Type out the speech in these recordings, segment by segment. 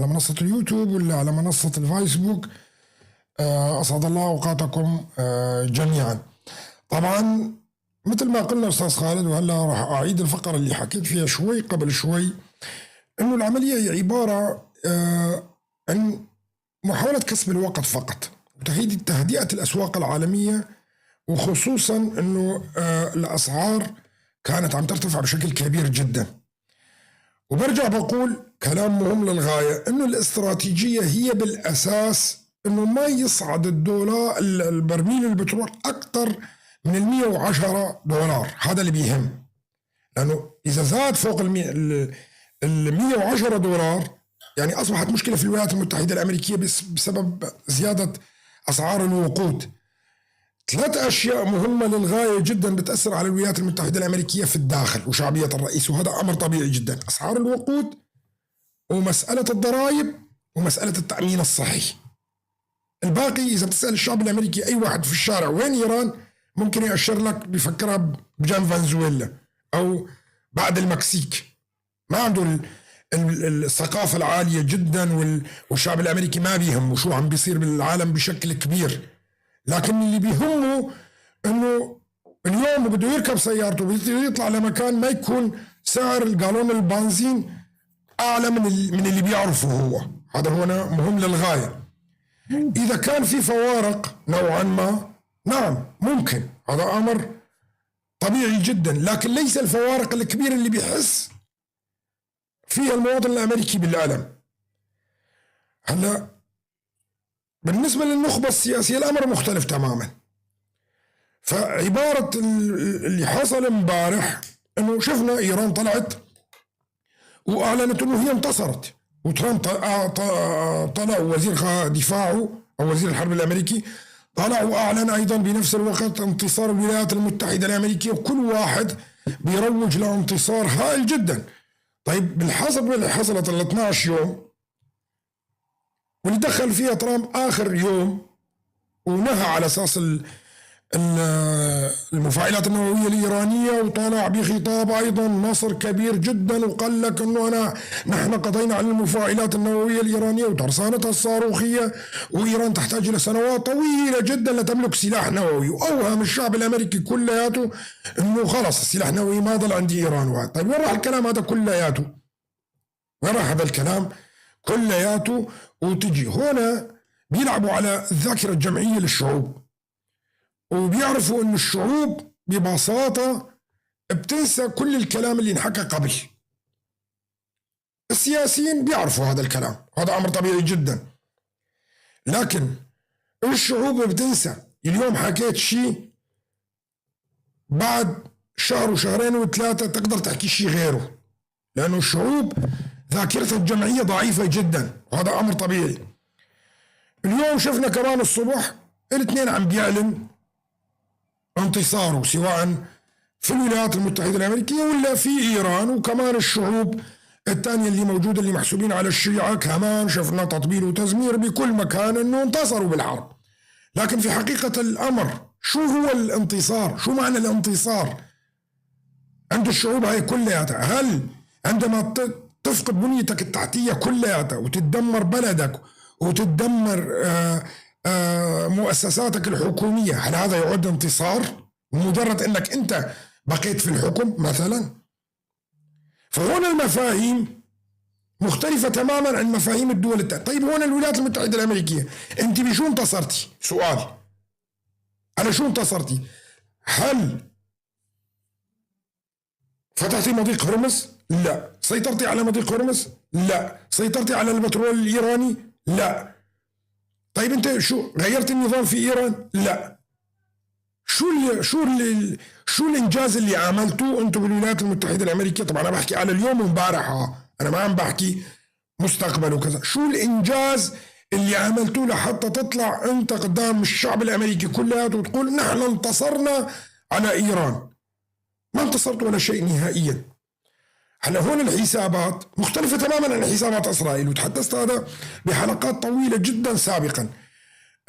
على منصة اليوتيوب ولا على منصة الفيسبوك. أسعد الله أوقاتكم جميعا. طبعا مثل ما قلنا أستاذ خالد، وهلا راح أعيد الفقرة اللي حكيت فيها شوي قبل شوي، إنه العملية هي عبارة عن محاولة كسب الوقت فقط، تهدئة الأسواق العالمية، وخصوصا إنه الأسعار كانت عم ترتفع بشكل كبير جدا. وبرجع بقول كلام مهم للغاية، إنه الاستراتيجية هي بالأساس إنه ما يصعد الدولار البرميل البترول أكثر من $110، هذا اللي بيهم، لأنه إذا زاد فوق $110 يعني أصبحت مشكلة في الولايات المتحدة الأمريكية بسبب زيادة أسعار الوقود. ثلاث أشياء مهمة للغاية جدا بتأثر على الولايات المتحدة الأمريكية في الداخل وشعبية الرئيس، وهذا أمر طبيعي جدا: أسعار الوقود، ومسألة الضرائب، ومسألة التأمين الصحي. الباقي إذا بتسأل الشعب الأمريكي أي واحد في الشارع وين إيران، ممكن يأشر لك بفكرها بجنب فنزويلا أو بعد المكسيك. ما عنده الثقافة العالية جدا، والشعب الأمريكي ما بيهمه شو عم بيصير بالعالم بشكل كبير، لكن اللي بيهمه انه اليوم بده يركب سيارته ويطلع لمكان ما يكون سعر الجالون البنزين اعلى من اللي بيعرفه هو. هذا هو مهم للغاية. اذا كان في فوارق نوعا ما، نعم ممكن، هذا امر طبيعي جدا، لكن ليس الفوارق الكبيرة اللي بيحس فيها المواطن الامريكي بالألم. هلا بالنسبة للنخبة السياسية الأمر مختلف تماما. فعبارة اللي حصل امبارح انه شفنا ايران طلعت واعلنت انه هي انتصرت، وترامب طلع وزير دفاعه او وزير الحرب الامريكي طلع واعلن ايضا بنفس الوقت انتصار الولايات المتحدة الامريكية، وكل واحد بيروج لانتصار هائل جدا. طيب بالحسب اللي حصلت ال 12 يوم واللي دخل فيها ترامب اخر يوم ونهى على اساس المفاعلات النووية الايرانية، وطلع بخطاب ايضا نصر كبير جدا، وقال لك انه نحن قضينا على المفاعلات النووية الايرانية وترسانتها الصاروخية، وايران تحتاج الى سنوات طويلة جدا لتملك سلاح نووي، واوهم الشعب الامريكي كلياته انه خلص السلاح النووي ما ضل عند ايران. طيب وين راح الكلام هذا كلياته؟ وين راح هذا الكلام كلياته؟ وتجي هنا بيلعبوا على الذاكرة الجمعية للشعوب، وبيعرفوا أن الشعوب ببساطة بتنسى كل الكلام اللي انحكى قبل. السياسيين بيعرفوا هذا الكلام، هذا أمر طبيعي جدا، لكن الشعوب بتنسى. اليوم حكيت شيء، بعد شهر وشهرين وثلاثة تقدر تحكي شيء غيره، لأنه الشعوب ذاكرتها الجمعية ضعيفة جدا، وهذا أمر طبيعي. اليوم شفنا كمان الصبح الاثنين عم بيعلن انتصاره، سواء في الولايات المتحدة الأمريكية ولا في إيران، وكمان الشعوب الثانية اللي موجودة اللي محسوبين على الشيعة كمان شفنا تطبيل وتزمير بكل مكان أنه انتصروا بالحرب. لكن في حقيقة الأمر شو هو الانتصار؟ شو معنى الانتصار عند الشعوب هاي كلها؟ هل عندما تفقد بنيتك التحتية كلها وتتدمر بلدك وتتدمر مؤسساتك الحكومية، هل هذا يعد انتصار؟ مجرد انك انت بقيت في الحكم مثلا؟ فهنا المفاهيم مختلفة تماما عن مفاهيم الدول الثانية. طيب هون الولايات المتحدة الأمريكية انت بشو انتصرتي؟ سؤال، على شو انتصرتي؟ هل فتحتي مضيق هرمز؟ لا. سيطرتي على مضيق هرمز؟ لا. سيطرتي على البترول الإيراني؟ لا. طيب انت شو غيرت النظام في ايران؟ لا. شو الانجاز اللي عملتوه انتم بالولايات المتحدة الامريكية؟ طبعا انا بحكي على اليوم وامبارح، انا ما عم بحكي مستقبل وكذا. شو الانجاز اللي عملتوه لحتى تطلع انت قدام الشعب الامريكي كلياته وتقول نحن انتصرنا على ايران؟ ما انتصرت ولا شيء نهائيا. هلا هون الحسابات مختلفة تماما عن حسابات إسرائيل، وتحدثت هذا بحلقات طويلة جدا سابقا،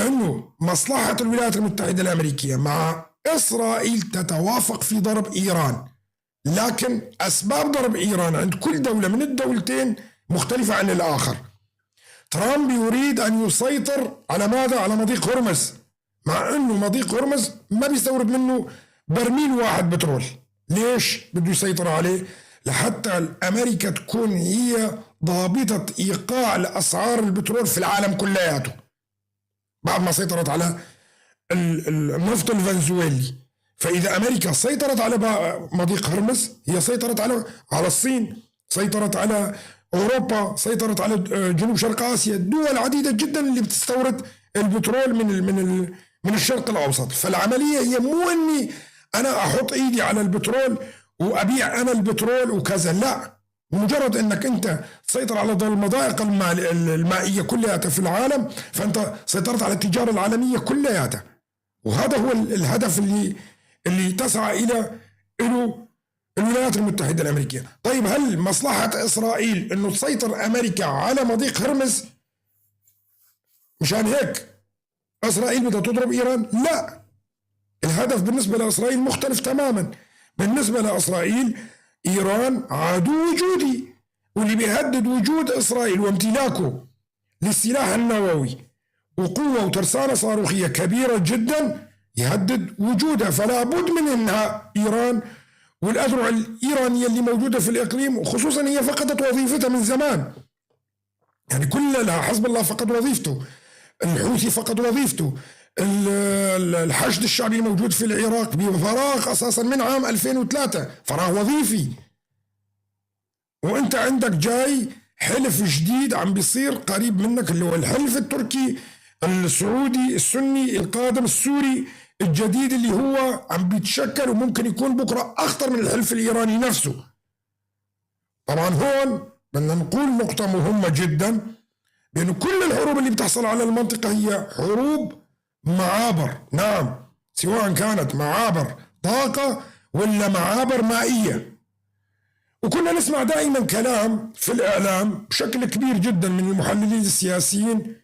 أنه مصلحة الولايات المتحدة الأمريكية مع إسرائيل تتوافق في ضرب إيران، لكن أسباب ضرب إيران عند كل دولة من الدولتين مختلفة عن الآخر. ترامب يريد أن يسيطر على ماذا؟ على مضيق هرمز، مع أنه مضيق هرمز ما بيستورد منه برميل واحد بترول. ليش بده يسيطر عليه؟ لحتى أمريكا تكون هي ضابطة إيقاع لأسعار البترول في العالم كلياته، بعد ما سيطرت على النفط الفنزويلي. فإذا أمريكا سيطرت على مضيق هرمز، هي سيطرت على الصين، سيطرت على أوروبا، سيطرت على جنوب شرق آسيا، دول عديدة جدا اللي بتستورد البترول من الشرق الأوسط. فالعملية هي مو إني أنا أحط إيدي على البترول وأبيع أنا البترول وكذا، لا، مجرد أنك أنت تسيطر على المضائق المائية كلها في العالم، فأنت سيطرت على التجارة العالمية كلها. وهذا هو الهدف اللي تسعى إلى له الولايات المتحدة الأمريكية. طيب هل مصلحة إسرائيل أنه تسيطر أمريكا على مضيق هرمز؟ مشان هيك إسرائيل بدها تضرب إيران؟ لا، الهدف بالنسبة لإسرائيل مختلف تماما. بالنسبة لإسرائيل إيران عدو وجودي، واللي بيهدد وجود إسرائيل وامتلاكه للسلاح النووي وقوة وترسانة صاروخية كبيرة جدا يهدد وجودها، فلا بد من إنهاء إيران والأذرع الإيرانية اللي موجودة في الإقليم، وخصوصا هي فقدت وظيفتها من زمان. يعني كل لها حزب الله فقد وظيفته، الحوثي فقد وظيفته، الحشد الشعبي الموجود في العراق بفراغ أساسا من عام 2003، فراغ وظيفي. وانت عندك جاي حلف جديد عم بيصير قريب منك، اللي هو الحلف التركي السعودي السني القادم السوري الجديد، اللي هو عم بيتشكل وممكن يكون بكرة أخطر من الحلف الإيراني نفسه. طبعا هون بدنا نقول نقطة مهمة جدا، بأنه كل الحروب اللي بتحصل على المنطقة هي حروب معابر، نعم، سواء كانت معابر طاقة ولا معابر مائية. وكنا نسمع دائما كلام في الإعلام بشكل كبير جدا من المحللين السياسيين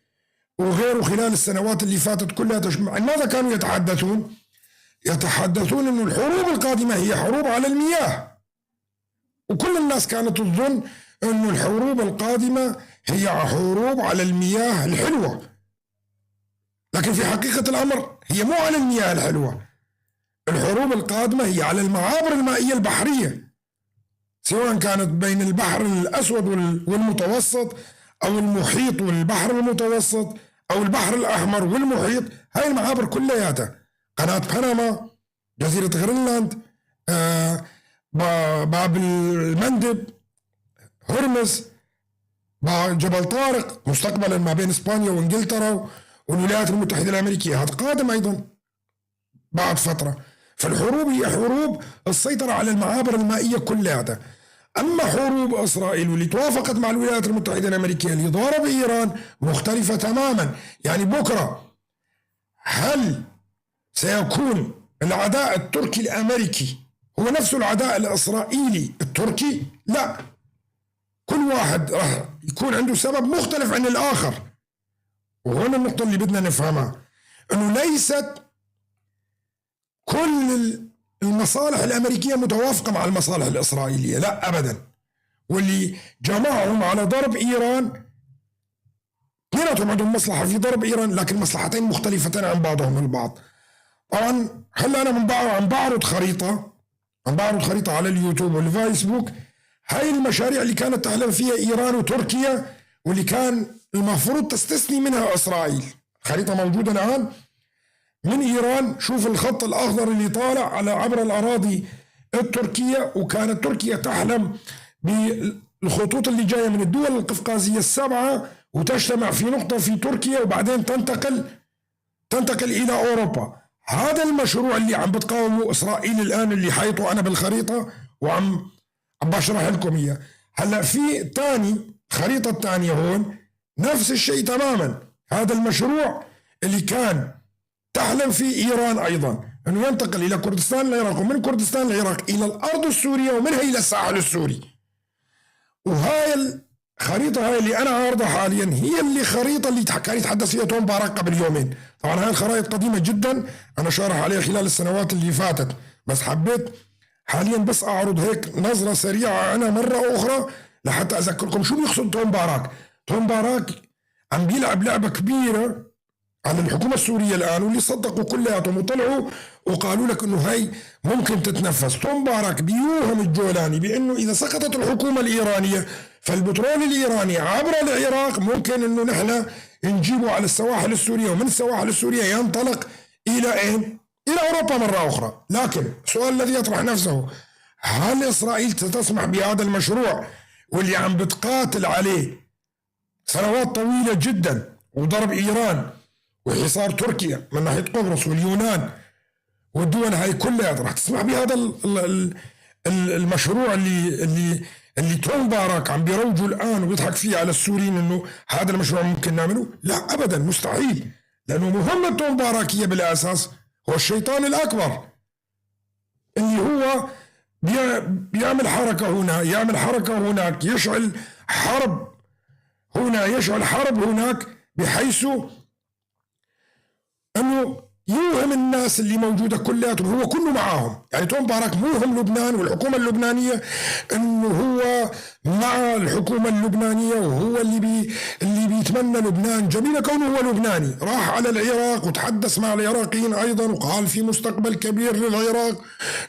وغيره خلال السنوات اللي فاتت كلها، عن ماذا كانوا يتحدثون؟ يتحدثون أن الحروب القادمة هي حروب على المياه، وكل الناس كانت تظن أن الحروب القادمة هي حروب على المياه الحلوة، لكن في حقيقة الأمر هي مو على المياه الحلوة. الحروب القادمة هي على المعابر المائية البحرية، سواء كانت بين البحر الأسود والمتوسط، أو المحيط والبحر المتوسط، أو البحر الأحمر والمحيط. هاي المعابر كلياتها، قناة بنما، جزيرة غرينلاند، باب المندب، هرمز، جبل طارق، مستقبلا ما بين إسبانيا وإنجلترا والولايات المتحدة الأمريكية، هذا قادم أيضا بعد فترة. فالحروب هي حروب السيطرة على المعابر المائية كلها. أما حروب إسرائيل واللي توافقت مع الولايات المتحدة الأمريكية اللي ضرب إيران مختلفة تماما. يعني بكرة هل سيكون العداء التركي الأمريكي هو نفسه العداء الإسرائيلي التركي؟ لا، كل واحد راح يكون عنده سبب مختلف عن الآخر. وهنا النقطة اللي بدنا نفهمها، أنه ليست كل المصالح الأمريكية متوافقة مع المصالح الإسرائيلية، لا أبدا. واللي جمعهم على ضرب إيران اثنيناتهم عندهم مصلحة في ضرب إيران، لكن مصلحتين مختلفتين عن بعضهم البعض. طبعا هلا أنا عم بعرض خريطة، عم بعرض خريطة على اليوتيوب والفيسبوك، هاي المشاريع اللي كانت تحلم فيها إيران وتركيا واللي كان المفروض تستثني منها إسرائيل. خريطة موجودة الآن من إيران، شوف الخط الأخضر اللي طالع على عبر الأراضي التركية، وكانت تركيا تحلم بالخطوط اللي جاية من الدول القفقازية السبعة وتجتمع في نقطة في تركيا وبعدين تنتقل إلى أوروبا. هذا المشروع اللي عم بتقاومه إسرائيل الآن، اللي حيطه أنا بالخريطة وعم بشرح لكم إياه. هلا في تاني خريطة الثانية هون نفس الشيء تماما، هذا المشروع اللي كان تحلم فيه إيران أيضا أنه ينتقل إلى كردستان العراق، ومن كردستان العراق إلى الأرض السورية، ومنها إلى الساحل السوري. وهاي الخريطة هاي اللي أنا عارضها حاليا هي اللي خريطة اللي كان يتحدث فيها توم باراك قبل يومين. طبعا هاي الخرائط قديمة جدا، أنا شارح عليها خلال السنوات اللي فاتت، بس حبيت حاليا بس أعرض هيك نظرة سريعة عنها مرة أخرى لحتى أذكركم شو بيقصد توم باراك. توم باراك عم بيلعب لعبة كبيرة على الحكومة السورية الآن، واللي صدقوا كلياتهم وطلعوا وقالوا لك إنه هاي ممكن تتنفذ. توم باراك بيوهم الجولاني بإنه إذا سقطت الحكومة الإيرانية فالبترول الإيراني عبر العراق ممكن إنه نحن نجيبه على السواحل السورية، ومن السواحل السورية ينطلق إلى أين؟ إلى أوروبا مرة أخرى. لكن السؤال الذي يطرح نفسه، هل إسرائيل ستسمح بهذا المشروع واللي عم بتقاتل عليه سنوات طويلة جدا، وضرب إيران وحصار تركيا من ناحية قبرص واليونان والدول هاي كلها، راح تسمح بهذا المشروع اللي توم باراك عم بيروجوا الآن وبيضحك فيه على السوريين إنه هذا المشروع ممكن نعمله؟ لا أبدا، مستحيل. لأنه مهمة توم باراك هي بالأساس هو الشيطان الأكبر، اللي هو بيعمل حركة هنا، يعمل حركة هناك، يشعل حرب هنا، يشعل حرب هناك، بحيث أنه يوهم الناس اللي موجودة كلياتهم، هو كله معاهم. يعني توم باراك موهم لبنان والحكومة اللبنانية أنه هو مع الحكومة اللبنانية، وهو اللي بيتمنى لبنان جميلة كونه هو لبناني. راح على العراق وتحدث مع العراقيين أيضا وقال في مستقبل كبير للعراق،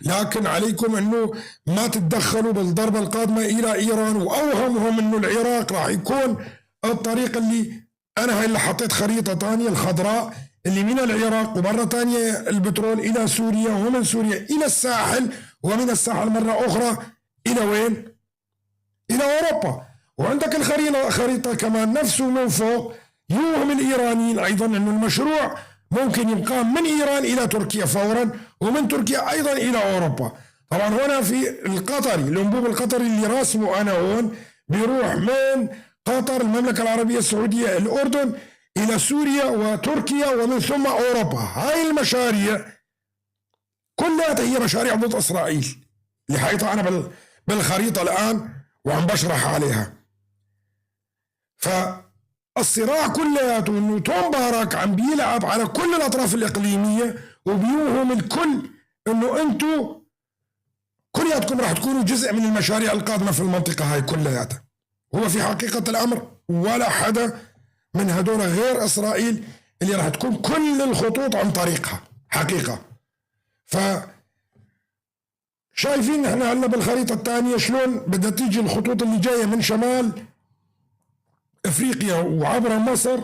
لكن عليكم أنه ما تتدخلوا بالضربة القادمة إلى إيران، وأوهمهم أنه العراق راح يكون الطريق اللي أنا هاي اللي حطيت خريطة تانية الخضراء اللي من العراق ومرة تانية البترول إلى سوريا، ومن سوريا إلى الساحل، ومن الساحل مرة أخرى إلى وين؟ إلى أوروبا. وعندك الخريطة كمان نفسه من فوق يوهم الإيرانيين أيضا أنه المشروع ممكن يقام من إيران إلى تركيا فورا، ومن تركيا أيضا إلى أوروبا. طبعا هنا في القطري، الأنبوب القطري اللي راسمه أنا هون بيروح من قطر، المملكة العربية السعودية، الأردن، إلى سوريا وتركيا، ومن ثم أوروبا. هاي المشاريع كلها هي مشاريع ضد إسرائيل اللي حاططها أنا بالخريطة الآن وعم بشرح عليها. فالصراع كلياته إنه توم باراك عم بيلعب على كل الأطراف الإقليمية، وبيوهم الكل إنه أنتو كلياتكم راح تكونوا جزء من المشاريع القادمة في المنطقة هاي كلياتها. هو في حقيقة الأمر ولا حدا من هدول غير إسرائيل اللي راح تكون كل الخطوط عن طريقها حقيقة. ف شايفين نحن هلا بالخريطة الثانية شلون بدها تيجي الخطوط اللي جاية من شمال افريقيا وعبر مصر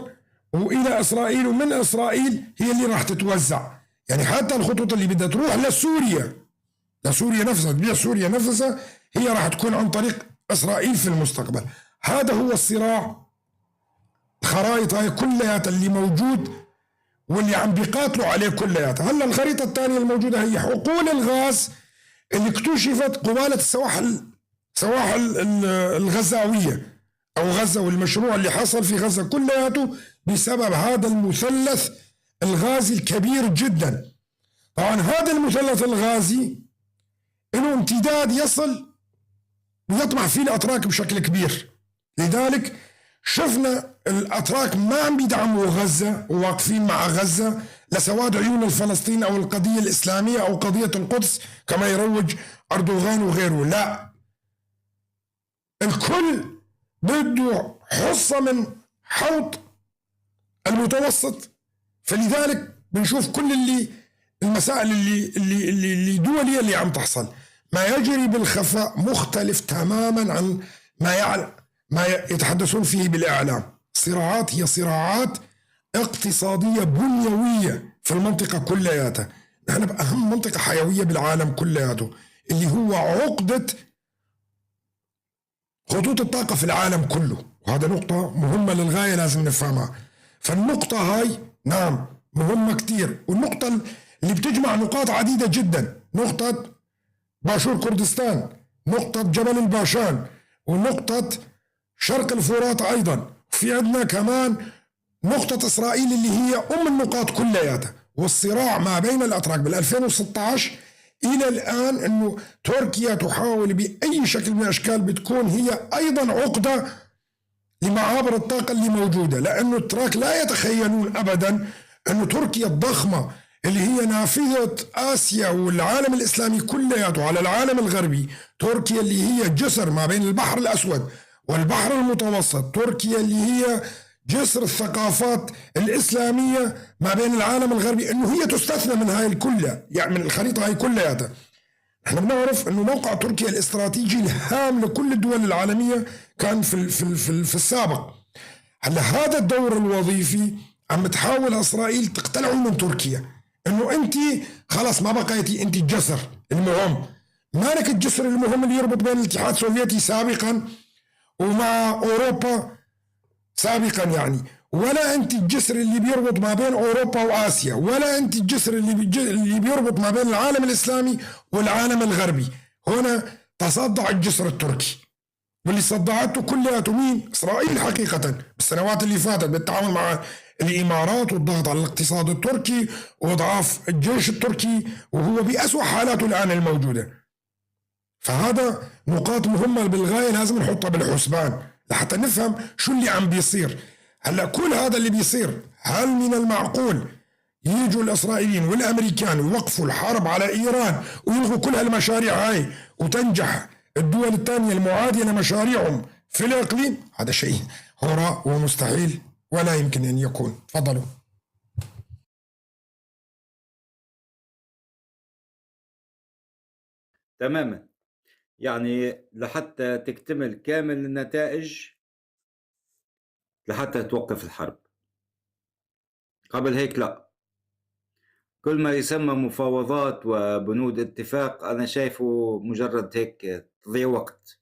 والى اسرائيل، ومن اسرائيل هي اللي راح تتوزع. يعني حتى الخطوط اللي بدها تروح لسوريا، لسوريا نفسها، تبيع سوريا نفسها، هي راح تكون عن طريق اسرائيل في المستقبل. هذا هو الصراع. الخرائط هاي كلياتها اللي موجود واللي عم بيقاتلوا عليه كلياتها. هلا الخريطة الثانية الموجودة هي حقول الغاز اللي اكتشفت قبالة السواحل، سواحل الغزاوية أو غزة، والمشروع اللي حصل في غزة كلياته بسبب هذا المثلث الغازي الكبير جدا. طبعا هذا المثلث الغازي له امتداد يصل ويطمح فيه الأتراك بشكل كبير. لذلك شفنا الأتراك ما عم بيدعموا غزة وواقفين مع غزة لسواد عيون الفلسطين أو القضية الإسلامية أو قضية القدس كما يروج أردوغان وغيره. لا، الكل بده حصة من حوض المتوسط. فلذلك بنشوف كل اللي المسائل اللي اللي اللي, اللي دولية اللي عم تحصل. ما يجري بالخفاء مختلف تماما عن ما يتحدثون فيه بالإعلام. صراعات هي صراعات اقتصادية بنيوية في المنطقة كلياتها. نحن بأهم منطقة حيوية بالعالم كلياته اللي هو عقدة خطوط الطاقة في العالم كله، وهذا نقطة مهمة للغاية لازم نفهمها. فالنقطة هاي نعم مهمة كتير، والنقطة اللي بتجمع نقاط عديدة جدا، نقطة باشور كردستان، نقطة جبل الباشان، ونقطة شرق الفرات أيضا. في عندنا كمان نقطة إسرائيل اللي هي أم النقاط كلياتها. والصراع ما بين الأتراك بال2016 إلى الآن أنه تركيا تحاول بأي شكل من الأشكال بتكون هي أيضا عقدة لمعابر الطاقة اللي موجودة، لأنه التراك لا يتخيلون أبدا أنه تركيا الضخمة اللي هي نافذة آسيا والعالم الإسلامي كلياته على العالم الغربي، تركيا اللي هي جسر ما بين البحر الأسود والبحر المتوسط، تركيا اللي هي جسر الثقافات الإسلامية ما بين العالم الغربي، إنه هي تستثنى من هاي الكلة، يعني من الخريطة هاي كلها. احنا بنعرف إنه موقع تركيا الاستراتيجي الهام لكل الدول العالمية كان في في في, في السابق. هلا هذا الدور الوظيفي عم تحاول إسرائيل تقتلعه من تركيا، إنه أنت خلص ما بقيتي أنت الجسر المهم، مالك الجسر المهم اللي يربط بين الاتحاد السوفيتي سابقا ومع أوروبا سابقا يعني، ولا أنت الجسر اللي بيربط ما بين أوروبا وآسيا، ولا أنت الجسر اللي بيربط ما بين العالم الإسلامي والعالم الغربي. هنا تصدع الجسر التركي، واللي صدعته كلياته مين؟ إسرائيل حقيقة بالسنوات اللي فاتت بالتعاون مع الإمارات والضغط على الاقتصاد التركي وإضعاف الجيش التركي، وهو بأسوأ حالاته الآن الموجودة. فهذا نقاط مهمة بالغاية لازم نحطها بالحسبان لحتى نفهم شو اللي عم بيصير. هلا كل هذا اللي بيصير، هل من المعقول يجوا الإسرائيليين والأمريكان ويوقفوا الحرب على إيران ويلغوا كل هالمشاريع هاي وتنجح الدول الثانية المعادية لمشاريعهم في الإقليم؟ هذا شيء هراء ومستحيل ولا يمكن أن يكون. تفضلوا. تماما، يعني لحتى تكتمل كامل النتائج لحتى توقف الحرب. قبل هيك لا، كل ما يسمى مفاوضات وبنود اتفاق أنا شايفه مجرد هيك تضيع وقت.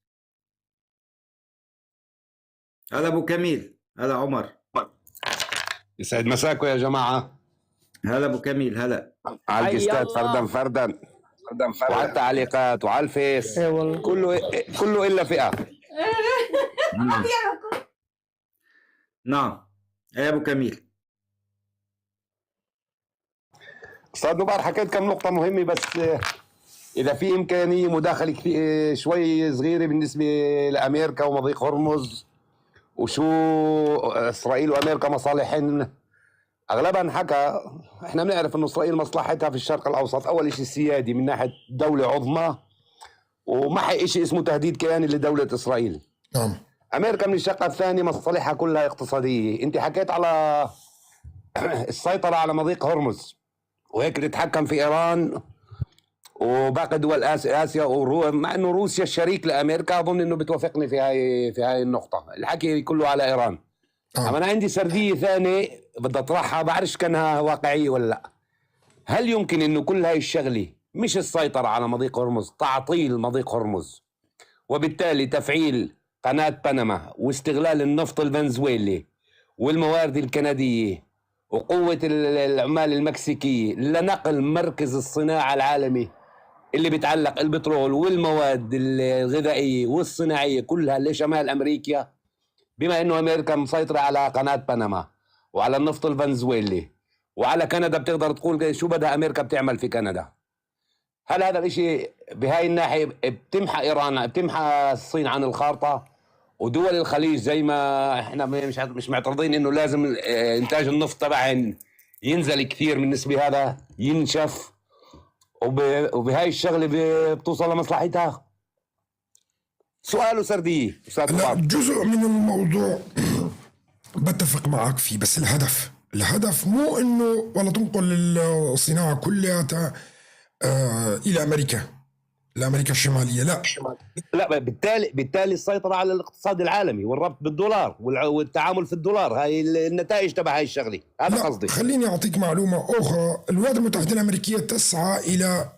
هلا أبو كميل، هلا عمر. يسعد مساكم يا جماعة. هلا أبو كميل، هلا. على الجستات فردا فردا وعلى التعليقات وعلى الفيس، كله إلا فئة. نعم يا أبو كميل. أستاذ نبار، حكيت كم نقطة مهمة، بس إذا في إمكانية مداخلة شوي صغيرة بالنسبة لأمريكا ومضيق هرمز، وشو إسرائيل وأمريكا مصالحهن. أغلبها انحكى، إحنا بنعرف إنه إسرائيل مصلحتها في الشرق الأوسط أول شيء السيادي من ناحية دولة عظمى، وما شيء اسمه تهديد كياني لدولة إسرائيل. نعم. أمريكا من الشقة الثانية مصالحها كلها اقتصادية. أنت حكيت على السيطرة على مضيق هرمز وهيك تتحكم في إيران وباقي دول آسيا، مع إنه روسيا الشريك لأمريكا، أظن إنه بتوافقني في هاي النقطة. الحكي كله على إيران. أما أنا عندي سردية ثانية بدي أطرحها، بعرفش كانها واقعية ولا لا. هل يمكن إنه كل هاي الشغلة مش السيطرة على مضيق هرمز، تعطيل مضيق هرمز، وبالتالي تفعيل قناة بنما واستغلال النفط الفنزويلي والموارد الكندية وقوة العمال المكسيكية لنقل مركز الصناعة العالمي اللي بيتعلق البترول والمواد الغذائية والصناعية كلها لشمال أمريكا، بما أنه أمريكا مسيطرة على قناة بنما وعلى النفط الفنزويلي وعلى كندا، بتقدر تقول شو بدها أمريكا بتعمل في كندا. هل هذا الاشي بهاي الناحية بتمحى إيران، بتمحى الصين عن الخارطة؟ ودول الخليج زي ما احنا مش معترضين انه لازم انتاج النفط تبعهن ينزل كثير بالنسبة هذا ينشف، وبهاي الشغلة بتوصل لمصلحتها. سؤال وسردية أستاذ. جزء من الموضوع بتفق معك فيه، بس الهدف مو انه والله تنقل الصناعة كلها الى امريكا، لامريكا الشمالية، لا لا، بالتالي السيطرة على الاقتصاد العالمي والربط بالدولار والتعامل في الدولار، هاي النتائج تبع هاي الشغلة، هذا قصدي. خليني اعطيك معلومة اخرى. الولايات المتحدة الامريكية تسعى الى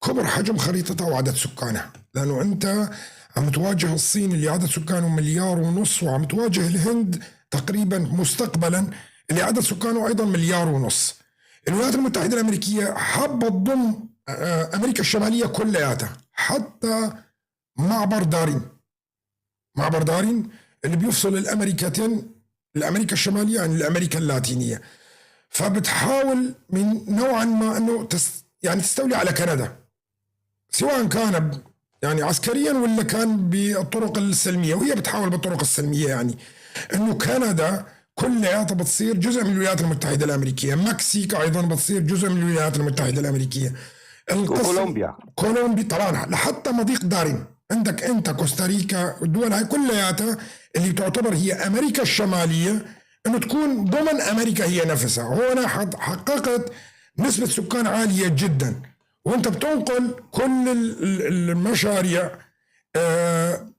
كبر حجم خريطتها وعدد سكانها، لانه انت عم تواجه الصين اللي عدد سكانه 1.5 مليار، وعم تواجه الهند تقريبا مستقبلا اللي عدد سكانه ايضا 1.5 مليار. الولايات المتحدة الأمريكية حابة تضم أمريكا الشمالية كلياتها، حتى معبر دارين، معبر دارين اللي بيفصل الأمريكتين، الأمريكا الشمالية عن الأمريكا اللاتينية. فبتحاول من نوعا ما أنه يعني تستولي على كندا، سواء كان يعني عسكريا ولا كان بالطرق السلمية، وهي بتحاول بالطرق السلمية، يعني أنه كندا كلها بتصير جزء من الولايات المتحدة الأمريكية، مكسيك أيضا بتصير جزء من الولايات المتحدة الأمريكية، وكولومبيا، كولومبيا طبعا، لحتى مضيق دارين. عندك انت كوستاريكا، الدول هاي كلياتها اللي تعتبر هي امريكا الشماليه، انه تكون ضمن امريكا هي نفسها. هنا حققت نسبه سكان عاليه جدا، وانت بتنقل كل المشاريع،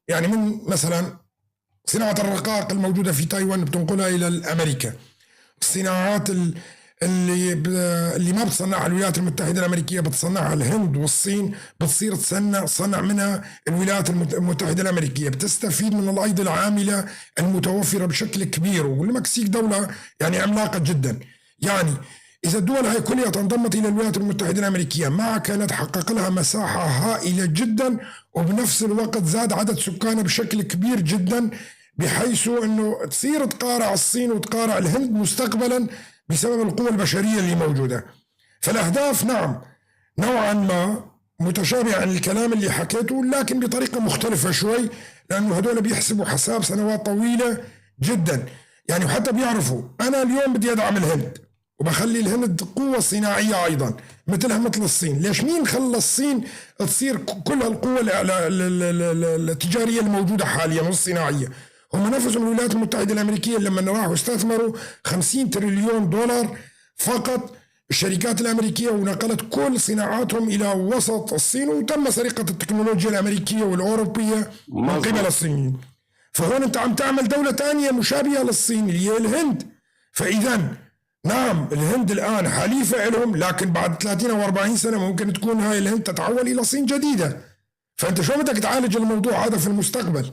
يعني من مثلا صناعه الرقائق الموجوده في تايوان بتنقلها الى امريكا، الصناعات اللي ما بتصنعها الولايات المتحدة الأمريكية بتصنعها الهند والصين، بتصير تصنع منها الولايات المتحدة الأمريكية، بتستفيد من الأيدي العاملة المتوفرة بشكل كبير. والمكسيك دولة يعني عملاقة جدا. يعني إذا الدول هاي كلها انضمت إلى الولايات المتحدة الأمريكية مع كانت حقق لها مساحة هائلة جدا، وبنفس الوقت زاد عدد سكانها بشكل كبير جدا، بحيث أنه تصير تقارع الصين وتقارع الهند مستقبلا بسبب القوة البشرية اللي موجودة. فالأهداف نعم نوعا ما متشابهة عن الكلام اللي حكيته، لكن بطريقة مختلفة شوي، لأنه هدول بيحسبوا حساب سنوات طويلة جدا. يعني وحتى بيعرفوا أنا اليوم بدي أدعم الهند وبخلي الهند قوة صناعية أيضا مثلها مثل الصين. ليش مين خلى الصين تصير كل هالقوة التجارية الموجودة حاليا والصناعية؟ هم نفسهم الولايات المتحدة الأمريكية لما راحوا استثمروا 50 تريليون دولار فقط الشركات الأمريكية، ونقلت كل صناعاتهم إلى وسط الصين، وتم سرقة التكنولوجيا الأمريكية والأوروبية من قبل الصينيين. فهون أنت عم تعمل دولة تانية مشابهة للصين اللي هي الهند. فإذا نعم الهند الآن حليفة لهم، لكن بعد 30 أو 40 سنة ممكن تكون هاي الهند تتحول إلى صين جديدة. فأنت شو بدك تعالج الموضوع هذا في المستقبل؟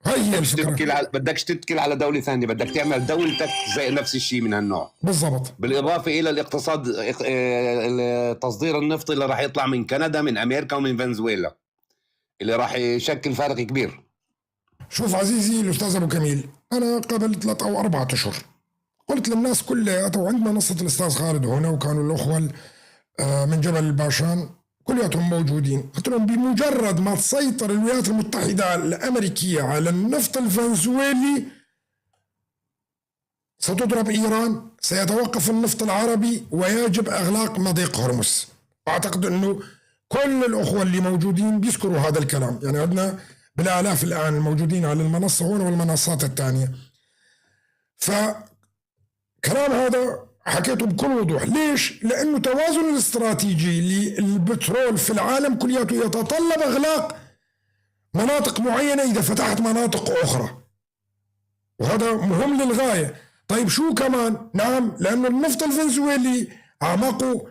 هاي هي الفكرة. بدكش تتكل على دولة ثانية، بدك تعمل دولتك زي نفس الشيء من هالنوع بالضبط. بالإضافة إلى الاقتصاد، التصدير النفطي اللي راح يطلع من كندا، من أمريكا، ومن فنزويلا، اللي راح يشكل فارق كبير. شوف عزيزي الأستاذ أبو كميل، أنا قبل 3 أو 4 أشهر قلت للناس كلها، وعند منصة الأستاذ خالد هنا، وكانوا الأخوة من جبل الباشان كلياتهم موجودين، قلت لهم بمجرد ما تسيطر الولايات المتحدة الأمريكية على النفط الفنزويلي ستضرب إيران، سيتوقف النفط العربي، ويجب إغلاق مضيق هرمز. أعتقد أنه كل الأخوة اللي موجودين بيذكروا هذا الكلام، يعني عندنا بالآلاف الآن الموجودين على المنصة هنا والمنصات الثانية. فكلام هذا حكيته بكل وضوح. ليش؟ لأنه توازن الاستراتيجي للبترول في العالم كلياته يتطلب إغلاق مناطق معينة إذا فتحت مناطق أخرى، وهذا مهم للغاية. طيب شو كمان؟ نعم، لأنه النفط الفنزويلي أعماقه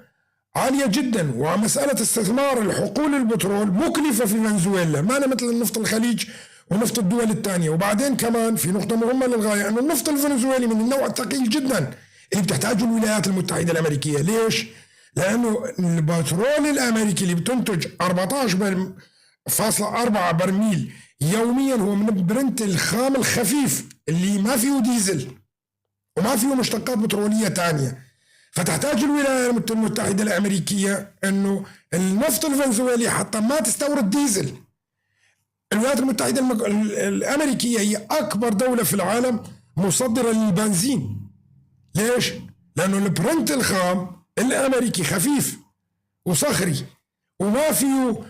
عالية جدا، ومسألة استثمار الحقول البترول مكلفة في فنزويلا، ما مثل النفط الخليج ونفط الدول الثانية. وبعدين كمان في نقطة مهمة للغاية، أنه النفط الفنزويلي من النوع الثقيل جدا اللي بتحتاجه الولايات المتحدة الأمريكية. ليش؟ لأنه البترول الأمريكي اللي بتنتج 14.4 برميل يوميا هو من برنت الخام الخفيف اللي ما فيه ديزل وما فيه مشتقات بترولية تانية. فتحتاج الولايات المتحدة الأمريكية أنه النفط الفنزويلي حتى ما تستورد ديزل. الولايات المتحدة الأمريكية هي أكبر دولة في العالم مصدرة للبنزين. ليش؟ لأنه البرنت الخام الأمريكي خفيف وصخري وما فيه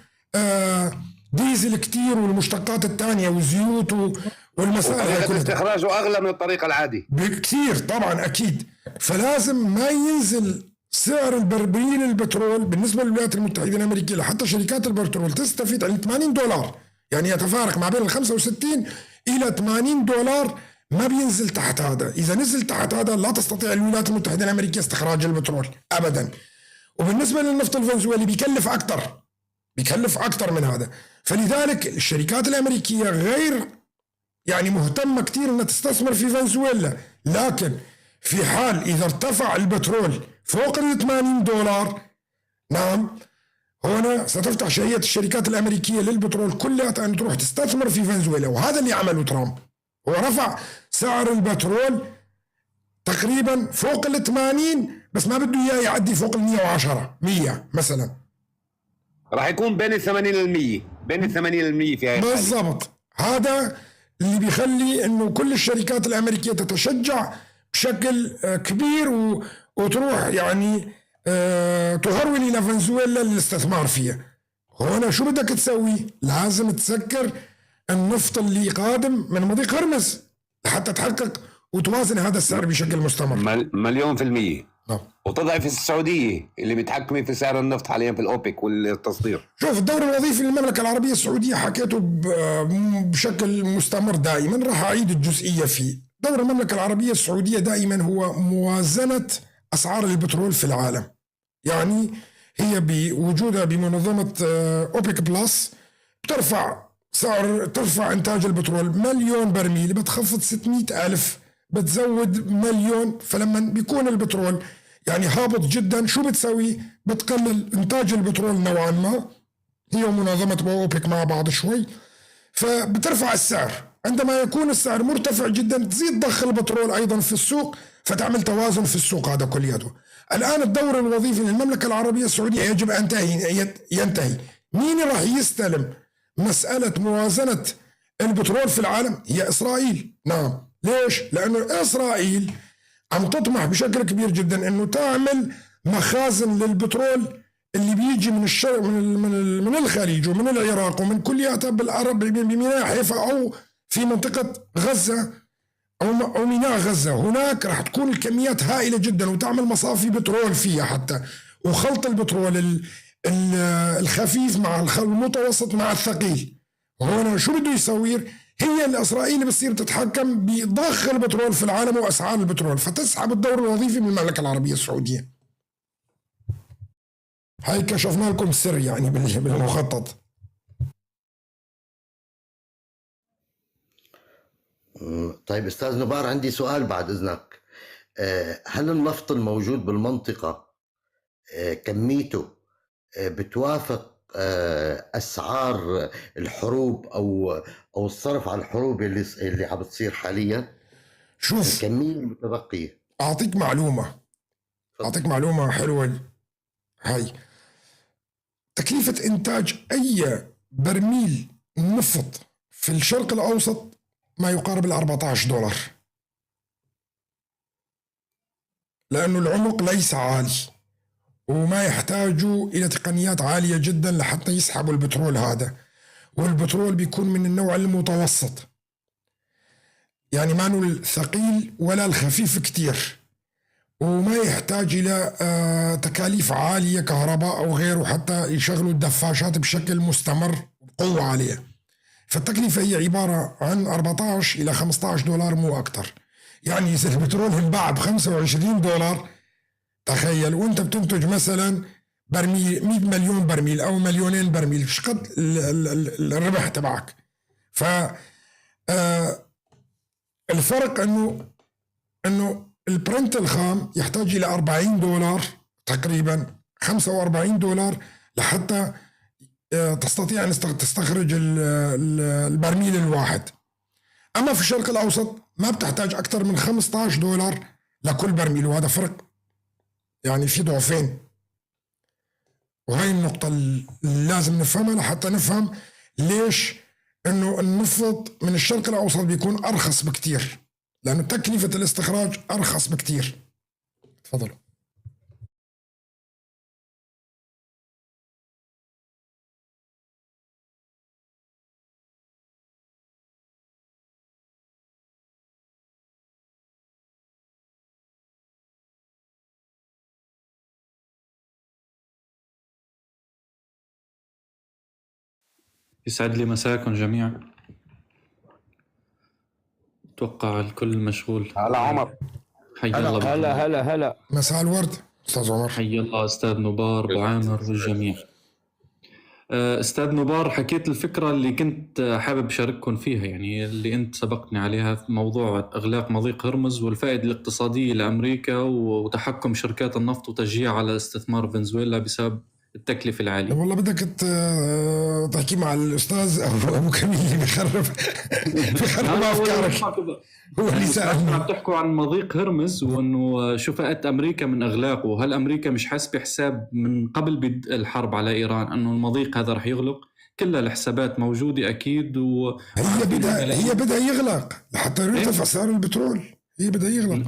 ديزل كتير والمشتقات الثانية والزيوت والمسائل كلها. استخراجه أغلى من الطريقة العادي بكثير طبعا أكيد. فلازم ما ينزل سعر البرميل البترول بالنسبة للولايات المتحدة الأمريكية، لحتى شركات البترول تستفيد عن $80، يعني يتفارق ما بين 65 إلى $80، ما بينزل تحت هذا. إذا نزل تحت هذا لا تستطيع الولايات المتحدة الأمريكية استخراج البترول أبدا. وبالنسبة للنفط الفنزويلي بيكلف أكثر، بيكلف أكثر من هذا. فلذلك الشركات الأمريكية غير يعني مهتمة كثير أنها تستثمر في فنزويلا، لكن في حال إذا ارتفع البترول فوق ال $80، نعم هنا ستفتح شهية الشركات الأمريكية للبترول كلها أن تروح تستثمر في فنزويلا. وهذا اللي عمله ترامب، هو رفع سعر البترول تقريبا فوق ال 80، بس ما بده اياه يعدي فوق ال 110 100 مثلا، راح يكون بين ال 80 لل 100، بين ال 80 لل 100 في هاي بالضبط. هذا اللي بيخلي انه كل الشركات الامريكيه تتشجع بشكل كبير وتروح يعني تهرول الى فنزويلا للاستثمار فيها. هون شو بدك تسوي؟ لازم تسكر النفط اللي قادم من مضيق هرمز لحتى تحقق وتوازن هذا السعر بشكل مستمر. 1,000,000%. نعم. وتضعف السعودية اللي متحكمة في سعر النفط حاليا في الأوبك والتصدير. شوف الدور الوظيفي للمملكة العربية السعودية حكيته بشكل مستمر دائما، راح أعيد الجزئية فيه. دور المملكة العربية السعودية دائما هو موازنة أسعار البترول في العالم. يعني هي بوجودها بمنظمة أوبك بلس بترفع سعر، ترفع إنتاج البترول 1,000,000 برميل، بتخفض 600,000، بتزود 1,000,000. فلما بيكون البترول يعني هابط جدا شو بتسوي؟ بتقلل إنتاج البترول نوعا ما، هي ومنظمة أوبك مع بعض شوي، فبترفع السعر. عندما يكون السعر مرتفع جدا تزيد ضخ البترول أيضا في السوق، فتعمل توازن في السوق هذا كلياته. الآن الدور الوظيفي للمملكة العربية السعودية يجب أن ينتهي. مين راح يستلم مسألة موازنة البترول في العالم؟ هي إسرائيل. نعم. ليش؟ لأنه إسرائيل عم تطمح بشكل كبير جدا أنه تعمل مخازن للبترول اللي بيجي من الشرق، من الخليج ومن العراق ومن كلياتها بالعرب بميناء حيفا أو في منطقة غزة أو ميناء غزة. هناك راح تكون الكميات هائلة جدا، وتعمل مصافي بترول فيها حتى، وخلط البترول الخفيف مع المتوسط مع الثقيل. هون شو بده يسوي؟ هي الإسرائيل بتصير تتحكم بضخ البترول في العالم وأسعار البترول، فتسحب الدور الوظيفي من المملكة العربية السعودية. هاي كشفنا لكم سر يعني بالمخطط. طيب أستاذ نبار، عندي سؤال بعد إذنك. هل النفط الموجود بالمنطقة كميته بتوافق أسعار الحروب أو الصرف على الحروب اللي عم بتصير حاليا؟ شوف، الكمية المتبقية. أعطيك معلومة. تفضل. أعطيك معلومة حلوة. هاي تكلفة إنتاج أي برميل نفط في الشرق الأوسط ما يقارب الأربعتاش دولار، لأنه العمق ليس عالي وما يحتاجوا إلى تقنيات عالية جدا لحتى يسحبوا البترول هذا، والبترول بيكون من النوع المتوسط، يعني ما هو الثقيل ولا الخفيف كتير، وما يحتاج إلى تكاليف عالية كهرباء أو غيره حتى يشغلوا الدفاشات بشكل مستمر بقوة عالية. فالتكلفة هي عبارة عن 14 إلى 15 دولار مو أكتر. يعني إذا البترول انباع بخمسة وعشرين دولار تخيل، وانت بتنتج مثلا برميل 100 مليون برميل أو 2 برميل، شو قد الربح تبعك؟ الفرق إنه البرنت الخام يحتاج إلى 40 دولار تقريبا، 45 دولار لحتى تستطيع أن تستخرج البرميل الواحد. أما في الشرق الأوسط ما بتحتاج أكثر من 15 دولار لكل برميل، وهذا فرق يعني في ضعفين. وهي النقطة اللي لازم نفهمها لحتى نفهم ليش إنه النفط من الشرق الأوسط بيكون أرخص بكتير، لأنه تكلفة الاستخراج أرخص بكتير. تفضلوا. يسعد لي مساكم جميعا. أتوقع الكل مشغول. هلا عمر. حي الله. هلا هلا هلا. مساء الورد أستاذ عمر. حي الله أستاذ نبار، أبو عامر والجميع. أستاذ نبار، حكيت الفكرة اللي كنت حابب أشارككم فيها، يعني اللي أنت سبقتني عليها في موضوع إغلاق مضيق هرمز والفائدة الاقتصادية لأمريكا وتحكم شركات النفط وتشجيع على استثمار فنزويلا بسبب التكلفة العالية. والله بدك تحكي مع الأستاذ أبو كميل اللي بيخرب أفكارك. هو اللي سألني. عم تحكوا عن مضيق هرمز وإنه شو فائدة أمريكا من إغلاقه؟ هل أمريكا مش حاسبة حساب من قبل بدء الحرب على إيران إنه المضيق هذا رح يغلق؟ كل الحسابات موجودة أكيد. هي بدأ يغلق لحتى يرتفع سعر البترول، هي بدأ يغلق.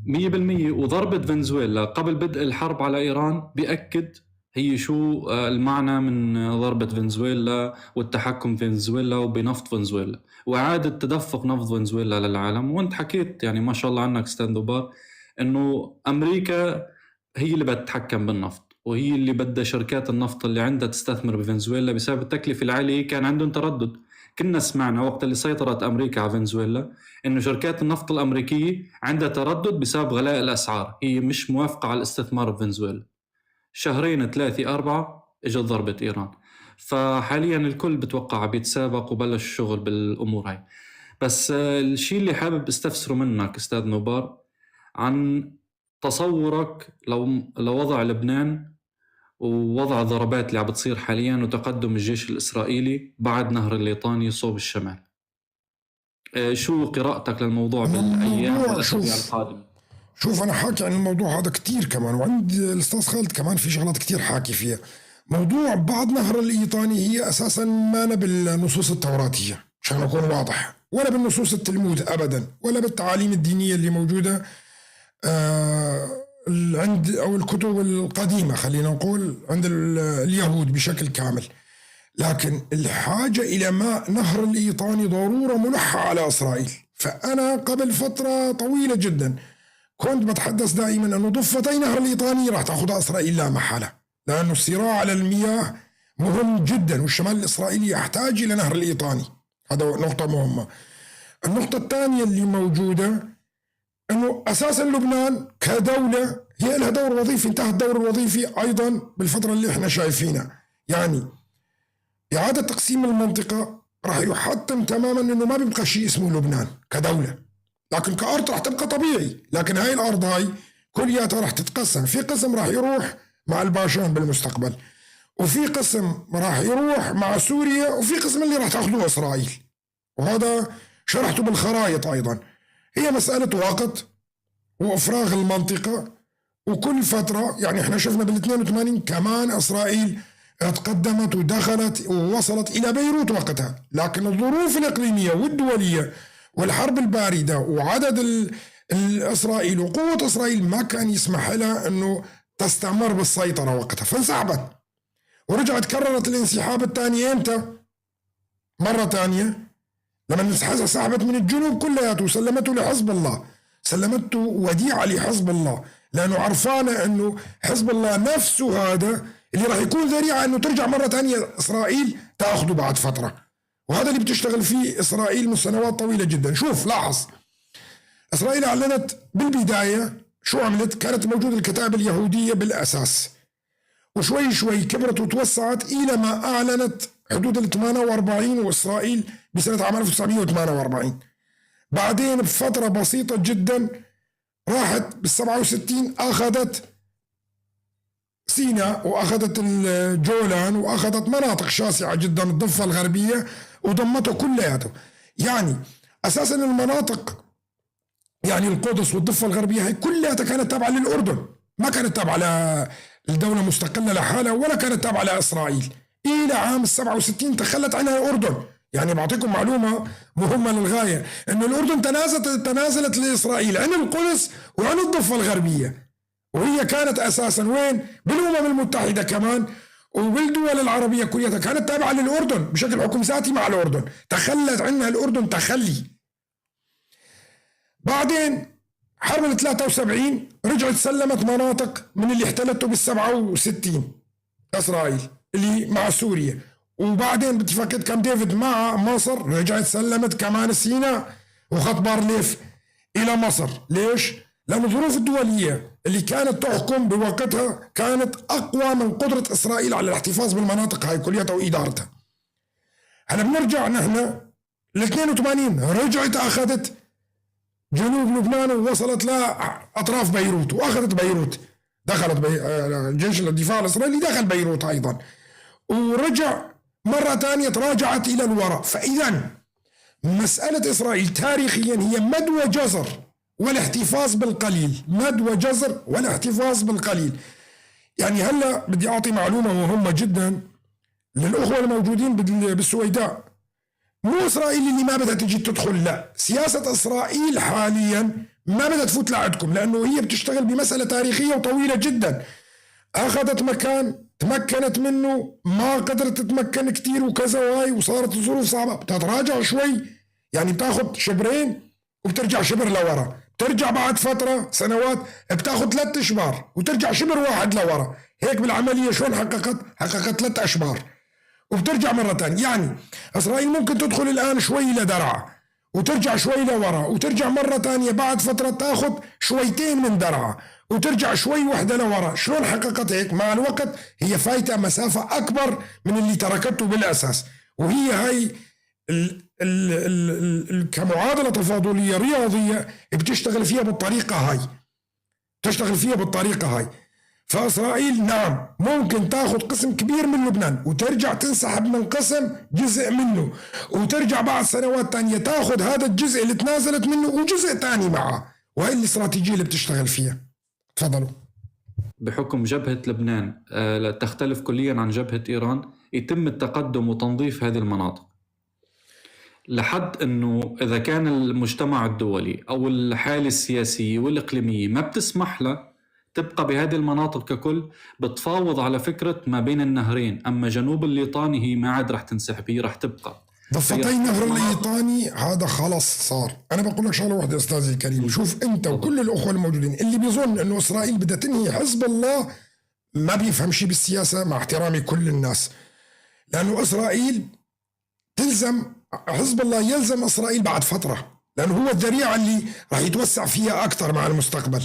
100%. وضربة فنزويلا قبل بدء الحرب على إيران بيأكد هي شو المعنى من ضربة فنزويلا والتحكم في فنزويلا وبنفط فنزويلا وإعادة تدفق نفط فنزويلا للعالم. وانت حكيت يعني ما شاء الله عنك استاذ نوبار انه امريكا هي اللي بدها تتحكم بالنفط، وهي اللي بدها شركات النفط اللي عندها تستثمر بفنزويلا بسبب التكلفة العالية. كان عندهم تردد، كنا سمعنا وقت اللي سيطرت أمريكا على فنزويلا إنه شركات النفط الأمريكية عندها تردد بسبب غلاء الأسعار، هي مش موافقة على الاستثمار بفنزويلا. شهرين 3 4 اجت ضربة إيران. فحاليا الكل بتوقع بيتسابق وبلش الشغل بالأمور هاي. بس الشيء اللي حابب استفسره منك أستاذ نوبار عن تصورك لو لوضع لبنان ووضع الضربات اللي عم بتصير حاليا وتقدم الجيش الإسرائيلي بعد نهر الليطاني صوب الشمال، شو قراءتك للموضوع بالأيام الموضوع والأسابيع شوف القادمة؟ شوف انا حاكي عن الموضوع هذا كتير كمان، وعند الاستاذ خالد كمان في شغلات كتير حاكي فيها. موضوع بعد نهر الايطاني هي اساسا ما أنا بالنصوص التوراتيه عشان اكون واضح، ولا بالنصوص التلمود ابدا، ولا بالتعاليم الدينية اللي موجودة عند او الكتب القديمة خلينا نقول عند اليهود بشكل كامل. لكن الحاجة الى ماء نهر الايطاني ضرورة ملحة على اسرائيل. فانا قبل فترة طويلة جدا كنت بتحدث دائما انه ضفتي نهر الايطاني راح تاخذها اسرائيل لا محالة، لانه الصراع على المياه مهم جدا، والشمال الاسرائيلي يحتاج الى نهر الايطاني. هذا نقطة مهمة. النقطة الثانية اللي موجودة انه اساسا لبنان كدولة هي لها دور وظيفي، انتهى الدور الوظيفي ايضا بالفترة اللي احنا شايفينها. يعني اعاده تقسيم المنطقة راح يحتم تماما انه ما بيبقى شيء اسمه لبنان كدولة، لكن كأرض راح تبقى طبيعي، لكن هاي الأرض هاي كلياتها راح تتقسم. في قسم راح يروح مع الباشان بالمستقبل، وفي قسم راح يروح مع سوريا، وفي قسم اللي راح تاخذوه إسرائيل. وهذا شرحته بالخرائط أيضا. هي مسألة وقت وإفراغ المنطقة، وكل فترة يعني احنا شفنا بال 82 كمان إسرائيل تقدمت ودخلت ووصلت إلى بيروت وقتها، لكن الظروف الإقليمية والدولية والحرب الباردة وعدد الإسرائيل وقوة إسرائيل ما كان يسمح لها أنه تستمر بالسيطرة وقتها، فانسحبت ورجعت كررت الانسحاب الثاني. إمتى؟ مرة ثانية لما سحبت من الجنوب كلياته وسلمته لحزب الله، سلمته وديعة لحزب الله، لأنه عرفانة أنه حزب الله نفسه هذا اللي راح يكون ذريعة أنه ترجع مرة ثانية إسرائيل تأخذه بعد فترة. وهذا اللي بتشتغل فيه إسرائيل من سنوات طويلة جدا. شوف لاحظ، إسرائيل أعلنت بالبداية شو عملت؟ كانت موجودة الكتائب اليهودية بالأساس، وشوي شوي كبرت وتوسعت إلى ما أعلنت حدود ال 48 وإسرائيل بسنة عام 1948. بعدين بفترة بسيطة جدا راحت بال 67 أخذت سيناء وأخذت الجولان وأخذت مناطق شاسعة جدا الضفة الغربية وضمته كلياته. يعني أساسا المناطق يعني القدس والضفة الغربية هي كلها كانت تابعة للأردن، ما كانت تابعة لدولة مستقلة لحالها ولا كانت تابعة لإسرائيل. إلى عام 67 تخلت عنها الأردن. يعني بعطيكم معلومة مهمة للغاية، إنه الأردن تنازلت لإسرائيل عن القدس وعن الضفة الغربية، وهي كانت أساسا وين؟ بالأمم المتحدة كمان وبالدول العربية كلها كانت تابعة للأردن بشكل حكم ذاتي مع الأردن، تخلت عنها الأردن تخلي. بعدين حرب ال 73 رجعت سلمت مناطق من اللي احتلته بال 67 إسرائيل اللي مع سوريا، وبعدين باتفاقية كامب ديفيد مع مصر رجعت سلمت كمان سيناء وخط بارليف إلى مصر. ليش؟ لأن الظروف الدولية اللي كانت تحكم بوقتها كانت أقوى من قدرة إسرائيل على الاحتفاظ بالمناطق هاي كليتها وإدارتها. هلا بنرجع نحن ل 82 رجعت أخذت جنوب لبنان ووصلت لأطراف بيروت وأخذت بيروت، دخلت جيش الدفاع الإسرائيلي دخل بيروت أيضا، ورجع مرة ثانية تراجعت إلى الوراء. فإذا مسألة إسرائيل تاريخيا هي مد وجزر والاحتفاظ بالقليل، مد وجزر والاحتفاظ بالقليل. يعني هلا بدي أعطي معلومة مهمة جدا للأخوة الموجودين بالسويداء. مو إسرائيل اللي ما بدها تجي تدخل، لا، سياسة إسرائيل حاليا ما بدها تفوت لعندكم، لأنه هي بتشتغل بمسألة تاريخية وطويلة جدا. أخذت مكان تمكنت منه، ما قدرت تتمكن كتير وكذا وهاي، وصارت الظروف صعبة، بتتراجع شوي، يعني بتاخذ شبرين وبترجع شبر لورا، بترجع بعد فترة سنوات بتاخذ 3 أشبار وترجع شبر واحد لورا. هيك بالعملية شلون حققت؟ حققت 3 أشبار وبترجع مرة تانية. يعني إسرائيل ممكن تدخل الآن شوي لدرعا وترجع شوي لورا، وترجع مرة تانية بعد فترة تاخذ شويتين من درعا وترجع شوي وحدة لورا. شلون حققت هيك؟ مع الوقت هي فايتة مسافة أكبر من اللي تركته بالأساس. وهي هاي ال ال ال ال كمعادلة تفاضلية رياضية بتشتغل فيها بالطريقة هاي، تشتغل فيها بالطريقة هاي. فإسرائيل نعم ممكن تاخذ قسم كبير من لبنان وترجع تنسحب من قسم جزء منه، وترجع بعد سنوات تانية تاخذ هذا الجزء اللي تنازلت منه وجزء تاني معه. وهي الاستراتيجية اللي بتشتغل فيها. تفضلوا. بحكم جبهة لبنان تختلف كليا عن جبهة إيران، يتم التقدم وتنظيف هذه المناطق لحد أنه إذا كان المجتمع الدولي أو الحالة السياسية والإقليمية ما بتسمح له تبقى بهذه المناطق ككل، بتفاوض على فكرة ما بين النهرين. أما جنوب الليطاني هي ما عاد رح تنسحب، هي رح تبقى. ضفتي نهر الليطاني هذا خلص صار. أنا بقول لك شغلة واحدة أستاذي الكريم، شوف أنت وكل الأخوة الموجودين اللي بيظن أنه إسرائيل بدها تنهي حزب الله ما بيفهم شيء بالسياسة، مع احترامي كل الناس، لأنه إسرائيل تلزم حزب الله، يلزم إسرائيل بعد فترة، لأنه هو الذريعة اللي راح يتوسع فيها أكثر مع المستقبل